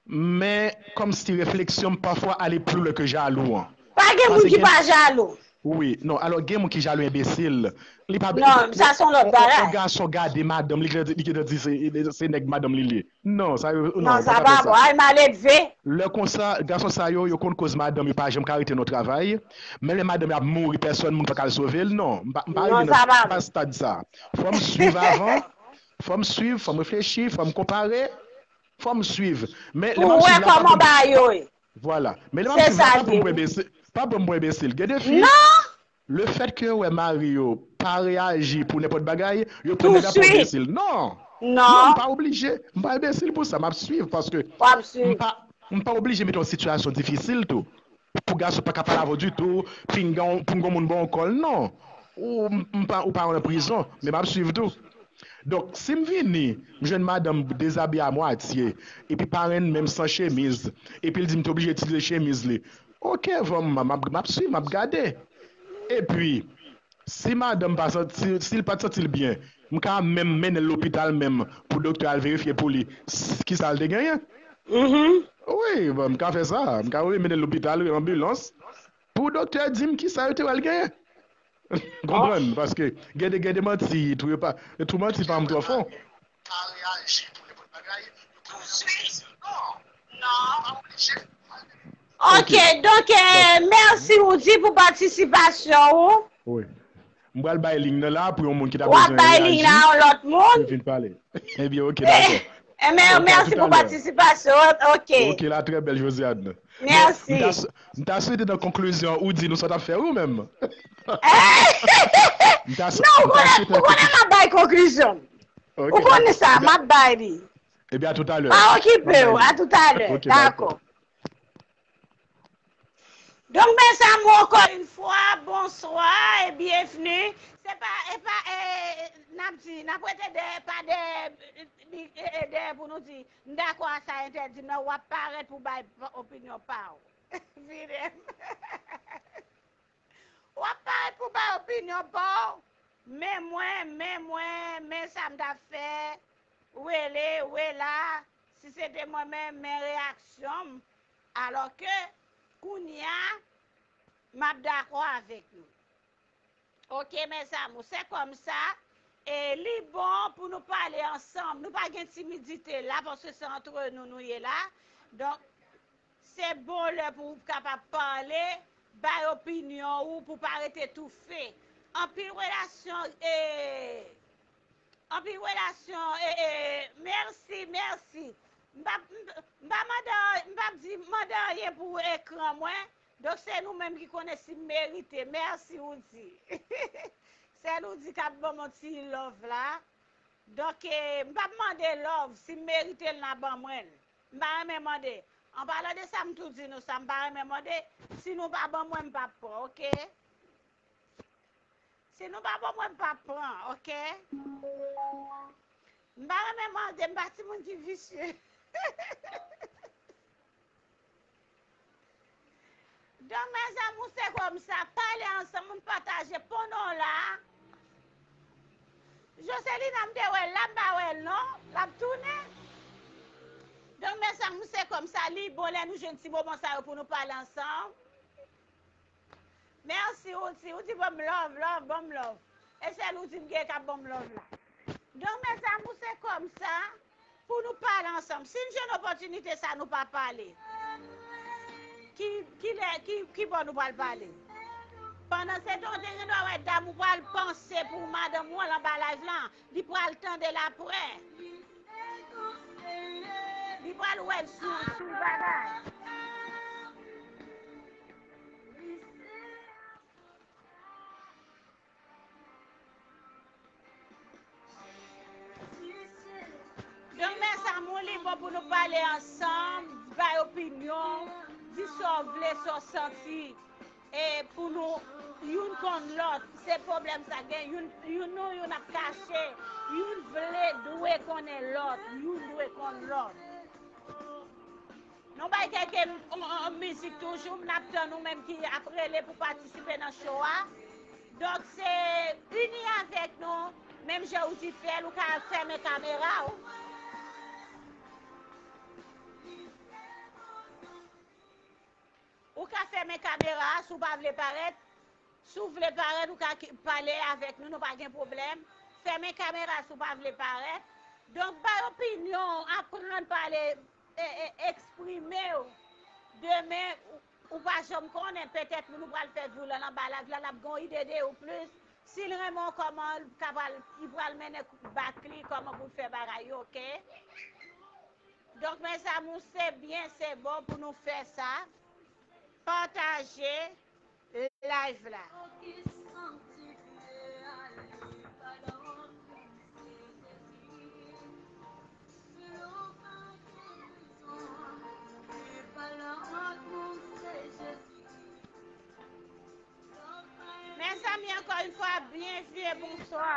men kòmsi refleksyon m pafwa ale pli lwen ke jalou an. Pa gen moun ki pa jalou. Wi, non, alò gen moun ki jalou enbesil. Li pa... Non, sa se yon lòt bagay. Yon gason gade madanm li, li gentan di se, se nèg madanm li li. Non, sa yo, non, sa pa fè sa. Ay maledve. Lè konsa, gason sa yo, yo konn koz madanm yo pa janm ka rete nan travay. Men lè madanm yo ap mouri, pèsòn moun pa ka al sove l, non. M pa, m pa rive nan stad sa. Fò m swiv avan. Fò m swiv, fò m reflechi, fò m konpare, fò m swiv. Men lè m ap swiv la, pa pou m... Vwala. Men lè m ap swiv la, pa pou m pran enbesil. Pa pran m pou enbesil. Gen de fi, lefètke yo wè mari yo pa reyaji pou nenpòt bagay, yo pran nèg la pou enbesil. Non! Non, m pa oblije. M pa enbesil pou sa. M ap swiv paske m pa, m pa oblije mete yon sitiyasyon difisil tou. Pou gason pa ka pale avè w ditou, pinga w, pinga w moun ba w kòl, non. Ou, m, m pa, ou pa nan prizon, men m ap swiv tou. Donk, si m vini, m jwenn madanm dezabiye a mwatye, epi parenn menm san chemiz, epi l di m te oblije itilize chemiz li. Oke, van m, m ap, m ap swiv, m ap gade. Epi, si madanm pa santi, si l pa t santi l byen, m ka menm mennen l lopital menm pou doktè al verifye pou li s- kisa l te genyen. Mhm. Wi, bon, m ka fè sa. M ka mennen l lopital, wi, anbilans, pou doktè di m kisa yo te wè l genyen. Konprann? Paske gen de, gen de manti, tou yo pa, tou manti pa m twò fon. Ok, donk, eh, mèsi Roody pou patisipasyon ou. Wi. M pral bay liy nan la pou yon moun ki ta W ap bezwen bay liy reyaji. La yon lòt moun. Vin pale. Ebyen, oke, dakò. Eh, men, Ok, mèsi tout pou à l'heure. Patisipasyon. Ok. Oke, la, trè bèl, Josiane. Mèsi. M ta s- m ta swete nan konklizyon ou di nou sa w t ap fè ou menm. Eh, M ta s- non, ou m ta konnen, swete ou konnen m ap bay konklizyon. Ok, Ou konnen dakò. sa, m ap bay li. Ebyen, a tout à l'heure. Pa okipe w, Bye. a tout à l'heure. Ok, dakò. Dakò. Donk, mes amours, encore une fois, bonsoir et bienvenue. Se pa, e pa, e, n ap di, n ap rete dèyè, pa dèyè, e, e, dèyè pou nou di, m dakò a sa entèdi m nan, w ap parèt pou bay opinyon pa w. Vire m. W ap parèt pou bay opinyon pa w. Men mwen, men mwen, men sa m t ap fè. Wele, wela, si se te mwen menm, men reyaksyon m. Alò ke, kounye a, m ap dakò avèk nou. Ok, mes amours, c'est comme ça. E li bon pou nou pale ansanm. Nou pa gen timidite la, paske se antre nou nou ye la. Donk, se bon lè pou w kapab pale, bay opinyon ou, pou pa rete toufe. Anpil relasyon, e, anpil relasyon, e, e, mèsi, mèsi. M p ap, m p- m pa mande, m p ap di mande anyen pou ekran mwen. Donk, se nou menm ki konnen si m merite. Mèsi, Roody. Sèl Roody k ap ban m yon ti love la. Donk, e, m p ap mande love. Si m merite l, n a ban mwen l. M pa renmen mande. An palan de sa, m tou di nou sa, m pa renmen mande. Si nou pa ban mwen, m p ap pran, ok? Si nou pa ban mwen, m p ap pran, ok? M pa renmen mande, m pa timoun ki visye. Donk, mes amours, se kòmsa, pale ansanm, moun pataje, pon non la. Joselina, m te wè l la, m pa wè l non, l ap tounen. Donk, mes amours, se kòmsa, li bon lè nou jwenn ti moman sa yo pou nou pale ansanm. Mèsi, Roody. Roody ban m love, love, ban m love. E sèl Roody m gen k ap ban m love la. Donk, mes amours, se kòmsa pou nou pale ansanm. Si n jwenn opòtinite sa, nou pa pale. Ki, ki lè, ki, ki bò nou pral pale? Pandan se tan, w te gen dwa wè dam ou pral panse pou madanm ou an anba live lan. Li pral tande l apre. Li pral wè l sou, sou bagay. Donk, mes amours, li bon pou nou pale ansanm, bay opinyon, di sa w vle, sa w santi. E pou nou, youn konn lòt, se pwoblèm sa gen, youn, youn nou, youn ap kache, youn vle, dwe konnen lòt, youn dwe konn lòt. Nou bay kèk m- m- m- mizik toujou, m ap tann ou menm ki ap rele pou patisipe nan show a. Donk, se ini avèk nou, menm jan ou di fè l, ou ka fèmen kamera w. Ou ka fèmen kamera a si w pa vle parèt. Si w vle parèt, ou ka ki- pale avèk nou, nou pa gen pwoblèm. Fèmen kamera si w pa vle parèt. Donk, bay opinyon w, aprann pale, e, e, eksprime w. Demen, ou, ou pa janm konnen, petèt moun ou pral fè vou lan anba live la, l ap gen yon ide de ou plis. Si l renmen w, kòman l ka pral, li pral mennen bak li, kòman pou l fè bagay yo, oke? Donk, mes amours, se byen, se bon pou nou fè sa. Pataje live la. Mezanmi, ankò yon fwa, byenvni e bonswa.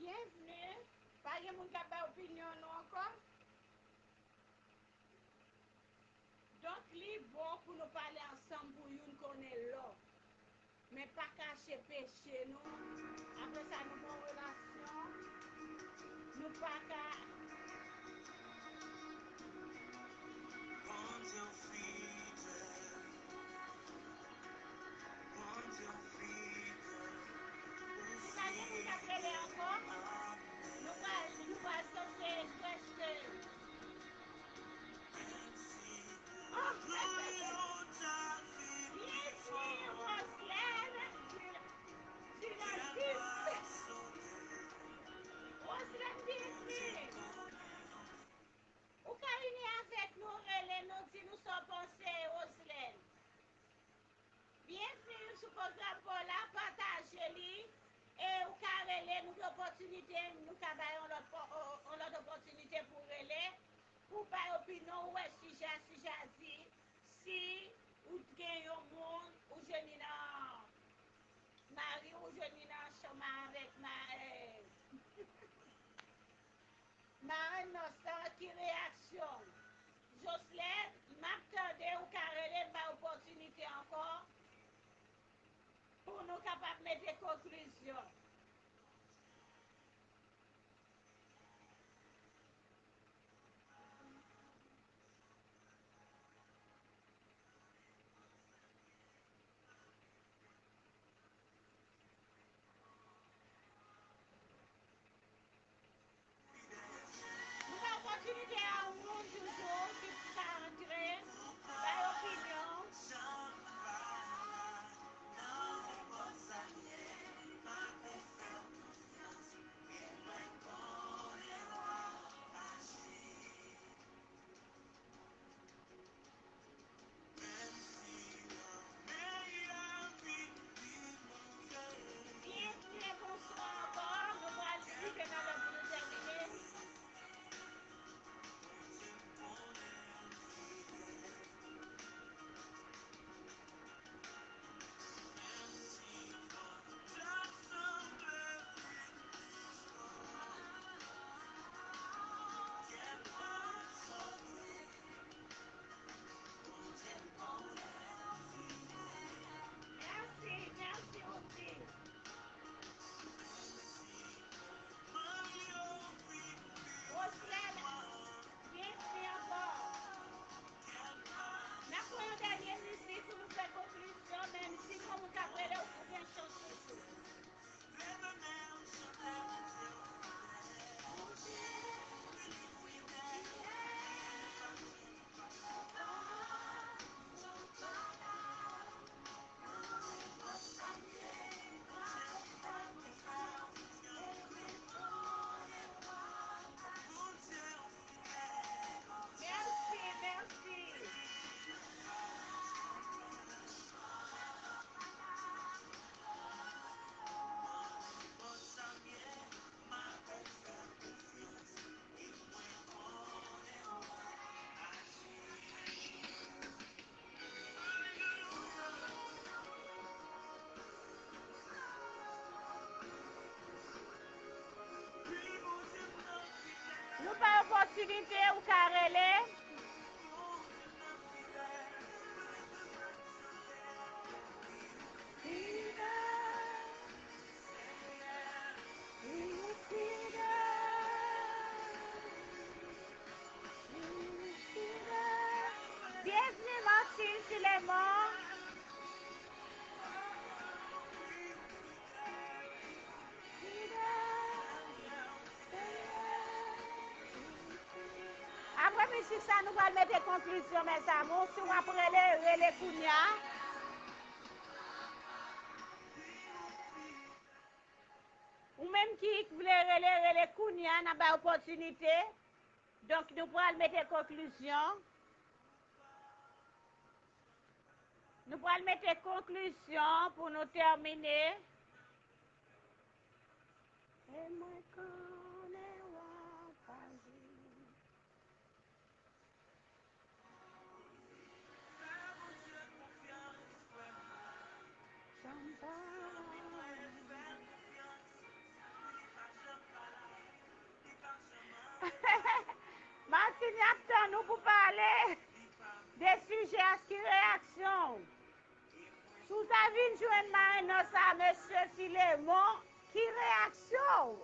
Byenvni. Pa gen moun k ap bay opinyon nou ankò? Donk, li bon pou nou pale ansanm pou youn konnen lòt. Men pa kache peche nou. Apre sa, nou gen yon relasyon. Nou pa ka. Bondye fidèl. Bondye fidèl. Si pa gen moun k ap rele ankò, nou pral, nou pral sanse prèske. Oh, byenvni, Roslène. Roslène, byenvni. Ou ka ini avèk nou, rele nou, di nou sa w panse, Roslène. Byenvni sou pwogram pa w la, pataje li. E ou ka rele, nou gen opòtinite, nou ka bay yon lòt, po- o- yon lòt opòtinite pou rele, pou bay opinyon ou wè sijè a, sijè a di, si ou t gen yon moun, ou jwenn li nan mari, ou jwenn li nan chanm avèk ma- eh, Marenn nan, sa ki reyaksyon w? Joslèn, m ap tande, ou ka rele m bay opòtinite ankò pou nou kapab mete konklizyon. Nou bay opòtinite a yon moun toujou ki ka antre, bay opinyon. Byen, byen, bonswa ankò. Nou pral kite nan lè pou nou tèmine. Mèsi, mèsi, Rosie. Roslène, byenvni ankò. N ap pran yon dènye mizik pou nou fè konklizyon, men si gen yon moun k ap rele w, ou gen chans toujou. Mèsi, mèsi. Nou bay opòtinite, ou ka rele. Byenvni, Martine Filemon. Apre mizik sa, nou pral mete konklizyon, mes amours. Si w ap rele, rele kounye a. Ou menm ki vle rele, rele kounye a, n ap bay opòtinite. Donk, nou pral mete konklizyon. Nou pral mete konklizyon pou nou tèmine. E mwen konnen w ap aji. Janm pa. Ki reyaksyon w? Si w ta vin jwenn marenn nan sa, mesye Filemon, ki reyaksyon w?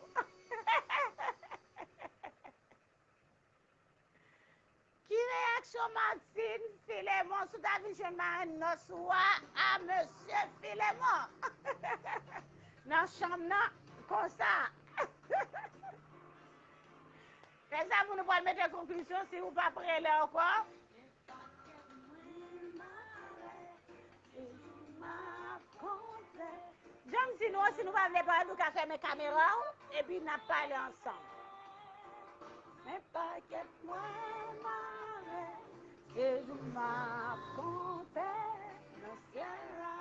Ki reyaksyon Martine Filemon si w ta vin jwenn marenn nan sou a, a mesye Filemon? Nan chanm nan, konsa. Fè sa pou nou pral mete konklizyon si ou p ap rele ankò. Jan m di nou an, si nou pa vle pale, nou ka fèmen kamera w, epi n ap pale ansanm. Men pakèt mwen mare, se jou m ap konte nan syèl la.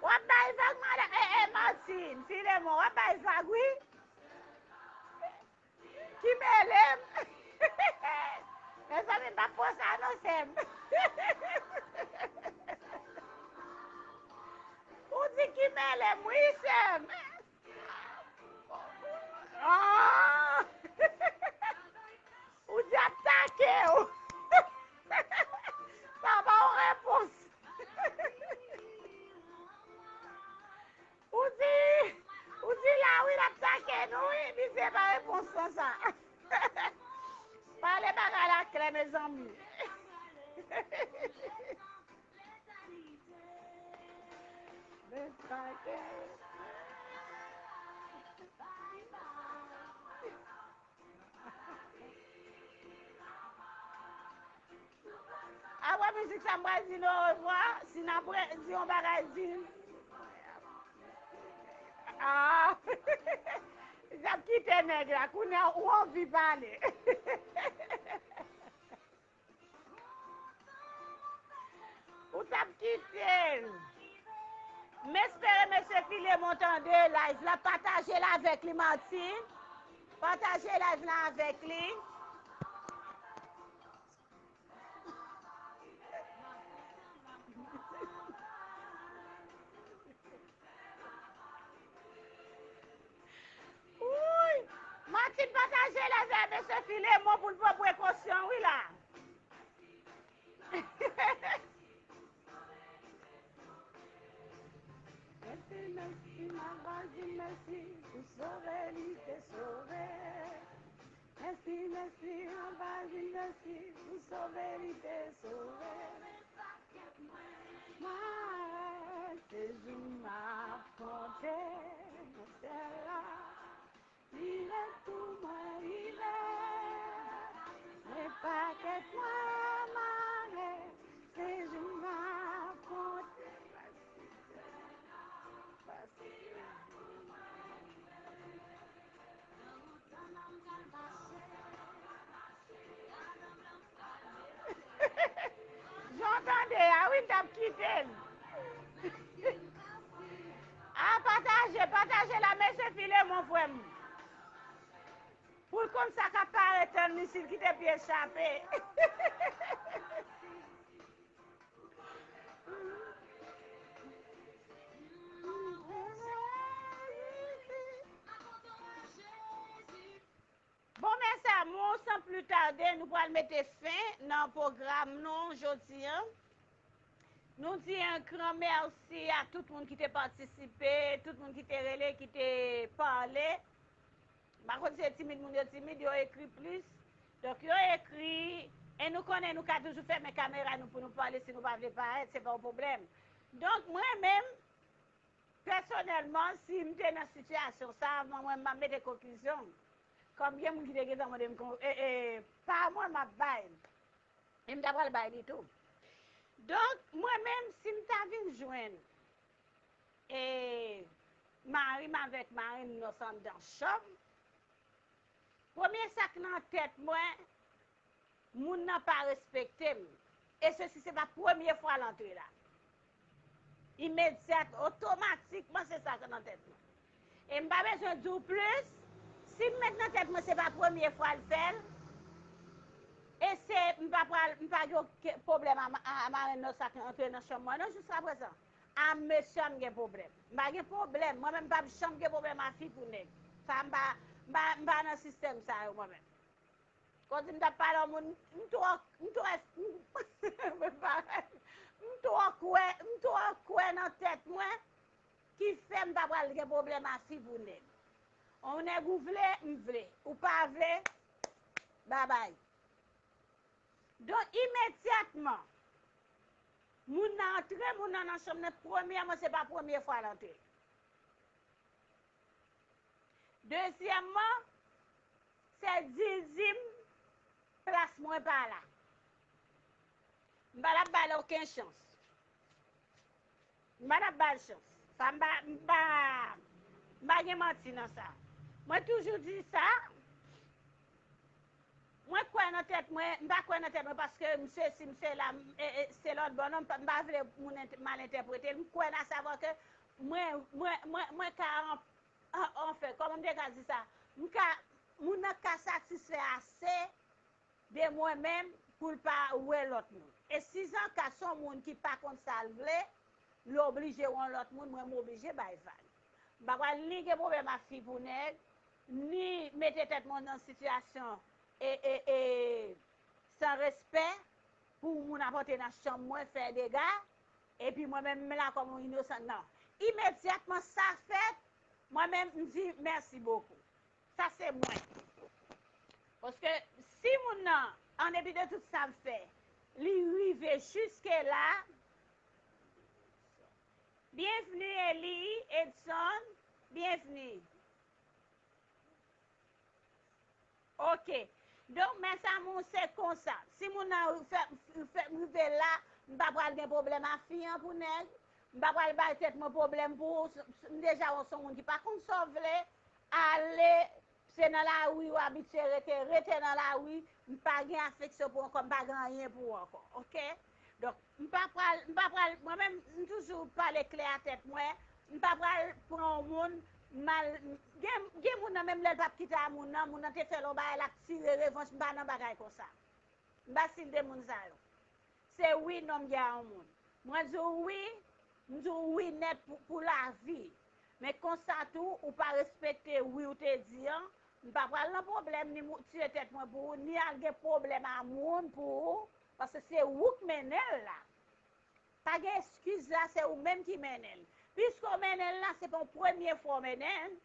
W ap bay vag, madan, e, e, Martine, Filemon, w ap bay vag, wi. Ki mele m. Mezanmi, m p ap poze a non, sè m. Ou di ki mele m, wi, sè m. Ah! Ou di atake w. Sa ba w repons. Ou di, ou di la wi, l ap atake nou wi, li se pa repons lan sa. Pale bagay la klè, mezanmi. Men atake. Apre mizik sa, m pral di nou orevwa. Si n ap re-, di yon bagay, di n. Ah! N ap kite nèg la. Kounye a, ou anvi pale. Ou t ap kite l. M espere mesye Filemon tande live la. Pataje l avèk li, Martine. Pataje live la avèk li. Wouy! Martine pataje live la avèk mesye Filemon pou l pran prekosyon, wi la. Mèsi, mèsi, m ap di mèsi pou sove li te sove. Mèsi, mèsi, m ap di mèsi pou sove li te sove. Mwen, se jou m ap konte nan syèl la. Li lè pou mwen rive. Men pakèt mwen mare, se jou m ap konte. Jan w tande a, wi, n t ap kite l. A, pataje, pataje la, mesye Filemon, frè m. Pou l konn sa k ap parèt ann li, si l kite pye chape. Bon, mes amours, sans plus tarder, nou pral mete fen nan pwogram nou jodi a. Nou di yon gran mèsi a tout moun ki te patisipe, tout moun ki te rele, ki te pale. M pa konn si se timid moun yo timid, yo ekri plis. Donk, yo ekri, e nou konnen nou ka toujou fèmen kamera nou pou nou pale si nou pa vle parèt, se pa yon pwoblèm. Donk, mwen menm, pèsonèlman, si m te nan sitiyasyon sa a, mwen, mwen, m ap mete konklizyon m. Kòm gen moun ki te gentan mande m kon-, e, e, pa mwen, m ap bay. E m ta pral bay li tou. Donk, mwen menm, si m ta vin jwenn, e, mari m avèk marenn m nan sa anndan chanm, premye sa k nan tèt mwen, moun nan pa respekte m. E sesi se pa premye fwa l antre la. Imedyat, otomatikman, se sa k nan tèt mwen. E m pa bezwen di w plis, si m met nan tèt mwen se pa premye fwa l fè l, e se, m pa pral, m pa gen okenn pwoblèm a, a, a marenn nan sa k antre nan chanm mwen non, jiskaprezan. A mesye a m gen pwoblèm. M pa gen pwoblèm. Mwen menm m p ap janm gen pwoblèm a fi pou nèg. Sa m pa, M pa, m pa nan sistèm sa yo mwen menm. Kòmsi m t ap pale yon moun, m twò, m twò, m twò kwè, m twò kwè nan tèt mwen ki fè m pa pral gen pwoblèm a fi pou nèg. Yon nèg ou vle, m vle. Ou pa vle, babay. Donk, imedyatman, moun nan antre, moun nan nan chanm nan, premyèman, se pa premye fwa l antre. Dezyèmman, se dizim plas mwen pa la. M pa t ap ba l okenn chans. M pa t ap ba l chans. Sa m pa, m pa, m pa gen manti nan sa. Mwen toujou di sa. Mwen kwè nan tèt mwen, m pa kwè nan tèt mwen paske m sesi, m sela, m, e, e, se lòt bò non, m pa, m pa vle moun ent-, mal entèprete l. M kwè nan sa paske mwen, mwen, mwen, mwen ka an, an, anfen, kòman m te ka di sa? M ka, moun nan ka satisfè ase de mwen menm pou l pa wè lòt moun. E si Zanka se yon moun ki pa konn sa l vle, li oblije wè yon lòt moun, mwen m oblije bay vag. M pa pral ni gen pwoblèm ak fi pou nèg, ni mete tèt mwen nan sitiyasyon e, e, e, san respè pou moun ap antre nan chanm mwen, fè dega, epi mwen menm m la kòm yon inosan. Non. Imedyatman sa fèt, mwen menm m di mèsi bokou. Sa se mwen. Paske si moun nan, an depi de tout sa m fè, li rive jiske la, byenvni Eli, Edson, byenvni. Ok. Donk, mèsanmou, se konsa. Si moun nan fè, fè m rive la, m pa pral gen pwoblèm a fi an pou nèg. M pa pral bay tèt mwen pwoblèm pou ou. M deja wè w se yon moun ki pa konn sa w vle. Ale, se nan lari w abitye rete, rete nan lari. M pa gen afeksyon pou ou ankò, m pa gen anyen pou ou ankò. Ok? Donk, m pa pral, m pa pral, mwen menm, m toujou pale klè a tèt mwen. M pa pral pran yon moun mal. Gen, gen moun nan, menm lè l p ap kite a moun nan, moun nan te fè l yon bagay, l ap tire revanch, m pa nan bagay konsa. M pa stil de moun sa yo. Se wi, non, m gen a yon moun. Mwen di w wi, m di w wi nèt pou, pou lavi. Men konsa tou, ou pa respekte wi ou te di an, m pa pral nan pwoblèm, ni mou-, tiye tèt mwen pou ou, ni al gen pwoblèm a moun pou ou, paske se ou k mennen l la. Pa gen eskiz la, se ou menm ki mennen l. Piske w mennen l la, se pa yon premye fwa w mennen l.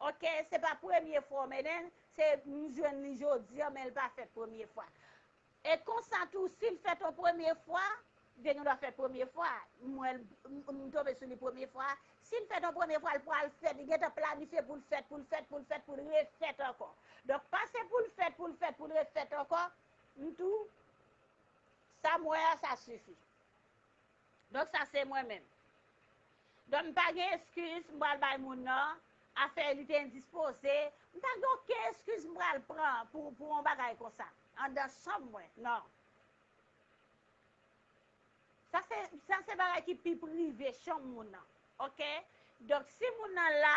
Ok, se pa premye fwa w mennen l, se m jwenn li jodi an, men l pa fèt premye fwa. E konsa tou, si l fèt yon premye fwa, gen dwa fèt premye fwa, mwen, m, m tonbe sou li premye fwa. Si l fèt yon premye fwa, l pral fèt, li gentan planifye pou l fèt, pou l fèt, pou l fèt, pou l refèt ankò. Donk, pase pou l fèt, pou l fèt, pou l refèt ankò, m tou, sa m wè a, sa sifi. Donk, sa se mwen menm. Donk, m pa gen eskiz, m pral bay moun nan, afè li te endispoze. M pa gen okenn eskiz m pral pran pou, pou yon bagay konsa. Anndan chanm mwen, non. Sa se, sa se bagay ki pi prive chanm moun nan. Ok? Donk, si moun nan la,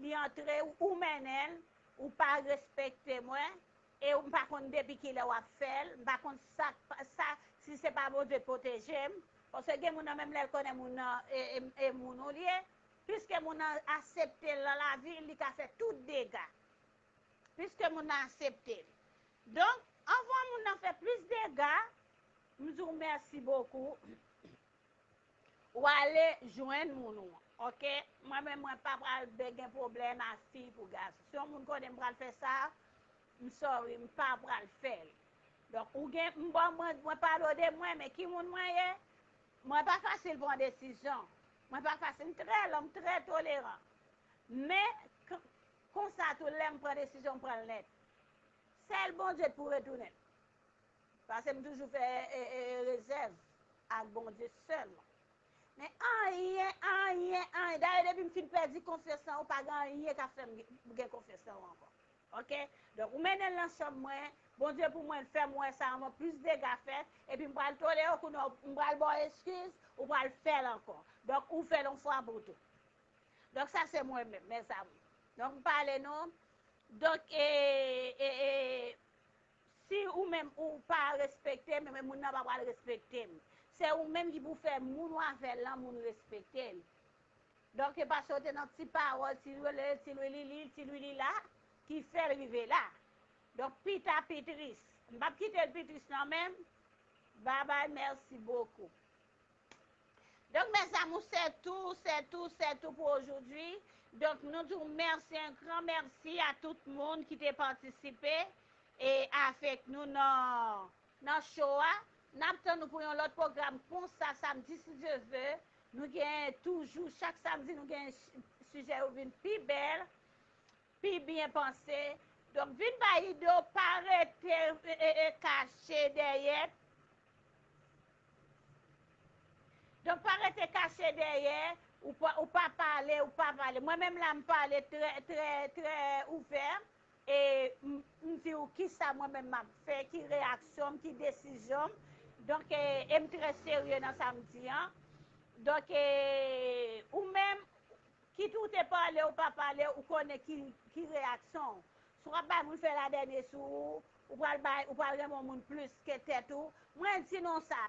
li antre, ou mennen l, ou pa respekte mwen, e m pa konn depi kilè w ap fè l, m pa konn sa, sa, si se pa Bondye k pwoteje m, paske gen moun nan, menm lè l konnen moun nan e, e, e moun ou l ye, piske moun nan aksepte l nan lavi l, li ka fè tout dega. Piske moun nan aksepte l. Donk, anvan moun nan fè plis dega, m di w mèsi bokou. Ou ale jwenn moun ou an, ok? Mwen menm, mwen pa pral be-, gen pwoblèm a fi pou gason. Si yon moun konnen m pral fè sa, m sorry, m pa pral fè l. Donk, ou gen, m bon, mwen, mwen pale w de mwen, men ki moun mwen ye? Mwen pa fasil pran desizyon. Mwen pa fasil, m trè lòm, trè toleran. Men, k-, konsa tou, lè m pran desizyon, m pran l nèt. Sèl Bondye k pou retounen l. Paske m toujou fè, e, e, rezèv ak Bondye sèlman. Men anyen, anyen, anyen. Dayè, depi m fin pèdi konfyans nan ou, pa gen anyen k ap fè m gen, gen konfyans nan ou ankò. Ok? Donk, ou mennen l nan chanm mwen, Bondye pou mwen, l fè m wè sa anvan plis dega fèt, epi m pral tolere w, kounye a, m pral ba w eskiz, ou pral fè l ankò. Donk, ou fè l yon fwa pou tout. Donk, sa se mwen menm, mèzanmi. Donk, m pale nou. Donk, e, e, e, si ou menm ou pa respekte m, men moun nan pa pral respekte m. Se ou menm ki pou fè moun ou avè l lan, moun respekte l. Donk, e paske w te nan ti pawòl, ti lwele, ti lwilili, ti lwilila, ki fè l rive la. Donk, pita pi tris. M p ap kite l pi tris non menm. Babay, mèsi bokou. Donk, mes amours, c'est tout, c'est tout, c'est tout pour aujourd'hui. Donk, nou di w mèsi, un grand merci à tout moun ki te patisipe e avèk nou nan, nan show a. N ap tann nou pou yon lòt pwogram konsa samdi, si Dye vle. Nou gen toujou, chak samdi, nou gen sijè yo vin pi bèl, pi byen panse. Donk, vin bay ide w, pa rete e, e, e, kache dèyè. Donk, pa rete kache dèyè, ou pa, ou pa pale, ou pa pale. Mwen menm la, m pale trè, trè, trè ouvè. E m, m di w kisa mwen menm m ap fè, ki reyaksyon m, ki desizyon m. Donk, e, e m trè serye nan sa m di an. Donk, e, ou menm, kit ou te pale, ou pa pale, ou konnen ki, ki reyaksyon w. Si w ap bay moun fè ladènye sou ou, ou pral bay, ou pral renmen yon moun plis ke tèt ou. Mwen di nou sa,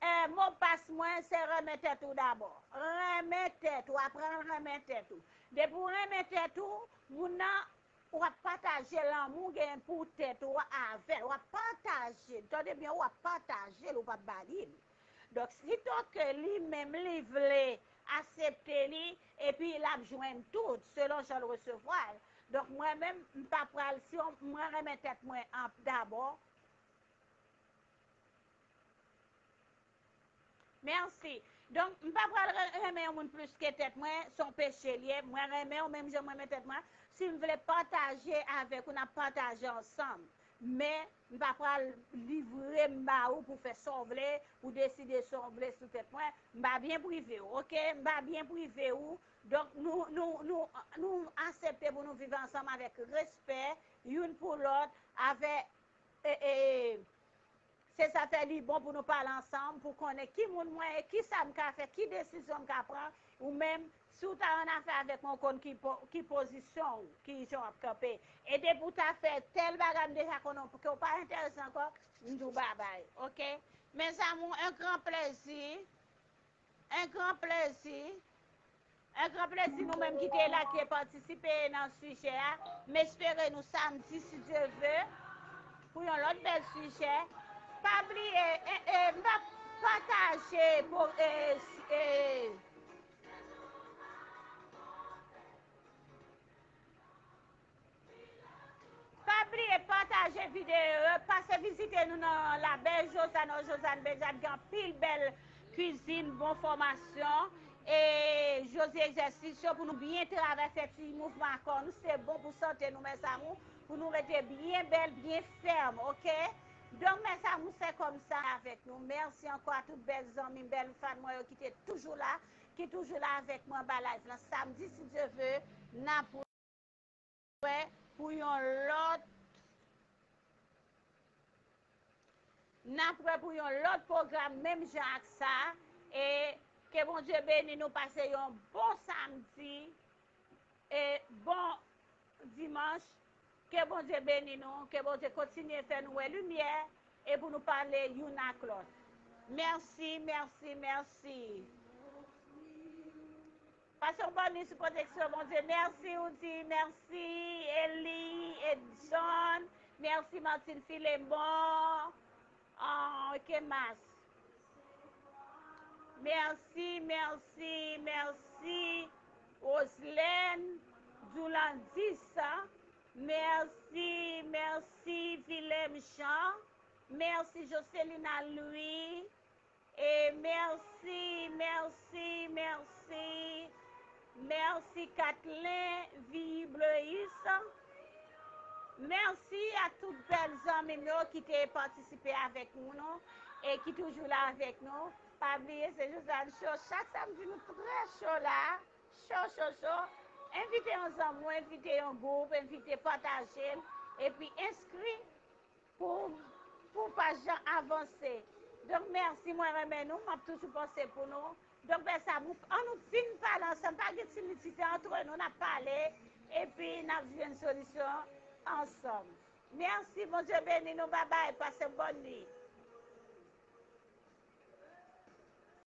e, mo pas mwen, se renmen tèt ou dabò. Renmen tèt ou, aprann renmen tèt ou. Depi w renmen tèt ou, moun nan, w ap pataje lanmou w genyen pou tèt ou avè l. W ap pataje l. Tande byen, w ap pataje l, ou p ap ba li l. Donk, sitò ke li menm li vle aksepte li, epi l ap jwenn tout, selon jan l resevwa l. Donk, mwen menm, m pa pral, si yon, mwen renmen tèt mwen an, dabò. Mèsi. Donk, m pa pral re-, renmen yon moun plis ke tèt mwen, se yon peche l ye. Mwen renmen w menm jan mwen renmen tèt mwen. Si m vle pataje avèk ou, n ap pataje ansanm. Men, m pa pral livre m ba ou pou fè sa w vle, pou deside sa w vle sou tèt mwen. M pa byen prive w, oke? M pa byen prive w. Donk, nou, nou, nou, nou aksepte pou nou viv ansanm avèk respè, youn pou lòt, avèk, e, e, se sa fè li bon pou nou pale ansanm, pou konnen ki moun mwen ye, kisa m ka fè, ki desizyon m ka pran, ou menm, si w ta annafè avèk mwen, ou konn ki po-, ki pozisyon w, ki jan w ap kanpe. E depi w ta fè tèl bagay, m deja konnen w, ke w pa enterese ankò, m di w babay, oke? Mes amours, un grand plaisir, un grand plaisir, un grand plaisir nou menm ki te la, ki te patisipe nan sijè a. M espere nou samdi, si Dye vle, pou yon lòt bèl sijè. Pa bliye, e, e, m pa pataje pou, e, e, Pa bliye pataje videyo yo, pase vizite nou nan La Belle Josane, o Josane Bediat, gen anpil bèl kwizin, bon fòmasyon, e jodi egzèsis yo pou nou byen travay, fè ti mouvman kò nou, se bon pou sante nou, mes amours, pou nou rete byen bèl, byen fèm, oke? Donk, mes amours, se kòmsa avèk nou. Mèsi ankò a tout bèl zanmi m, bèl fan mwen yo ki te toujou la, ki toujou la avèk mwen anba live lan. Samdi, si Dye vle, n ap wè pou yon lòt, n ap wè pou yon lòt pwogram menm jan ak sa. E ke Bondye beni nou, pase yon bon samdi e bon dimanch. Ke Bondye beni nou, ke Bondye kontinye fè nou wè limyè e pou nou pale youn ak lòt. Mèsi, mèsi, mèsi. Pase yon bòn nwi sou pwoteksyon Bondye. Mèsi, Woody. Mèsi, Eli, Edson. Mèsi, Martine Filemon. Ah, que más? Mèsi, mèsi, mèsi, Roselène Doulandis. Mèsi, mèsi, Vilèm Jean. Mèsi, Joselina Louis. E mèsi, mèsi, mèsi. Mèsi, Kathleen Villebleus. Mèsi a tout bèl zanmi m yo ki te patisipe avèk nou e ki toujou la avèk nou. Pa bliye, se Josane Show. Chak samdi, nou trè cho la. Cho, cho, cho. Envite yon zanmi w, envite yon gwoup, envite, pataje l. Epi enskri pou, pou paj lan avanse. Donk, mèsi, mwen renmen nou, m ap toujou panse pou nou. Donk, bèl sa, ann nou vin pale ansanm, pa gen timidite antre nou, n ap pale, epi n ap jwenn solisyon ansanm. Mèsi, Bondye beni nou, babay, pase bòn nwi.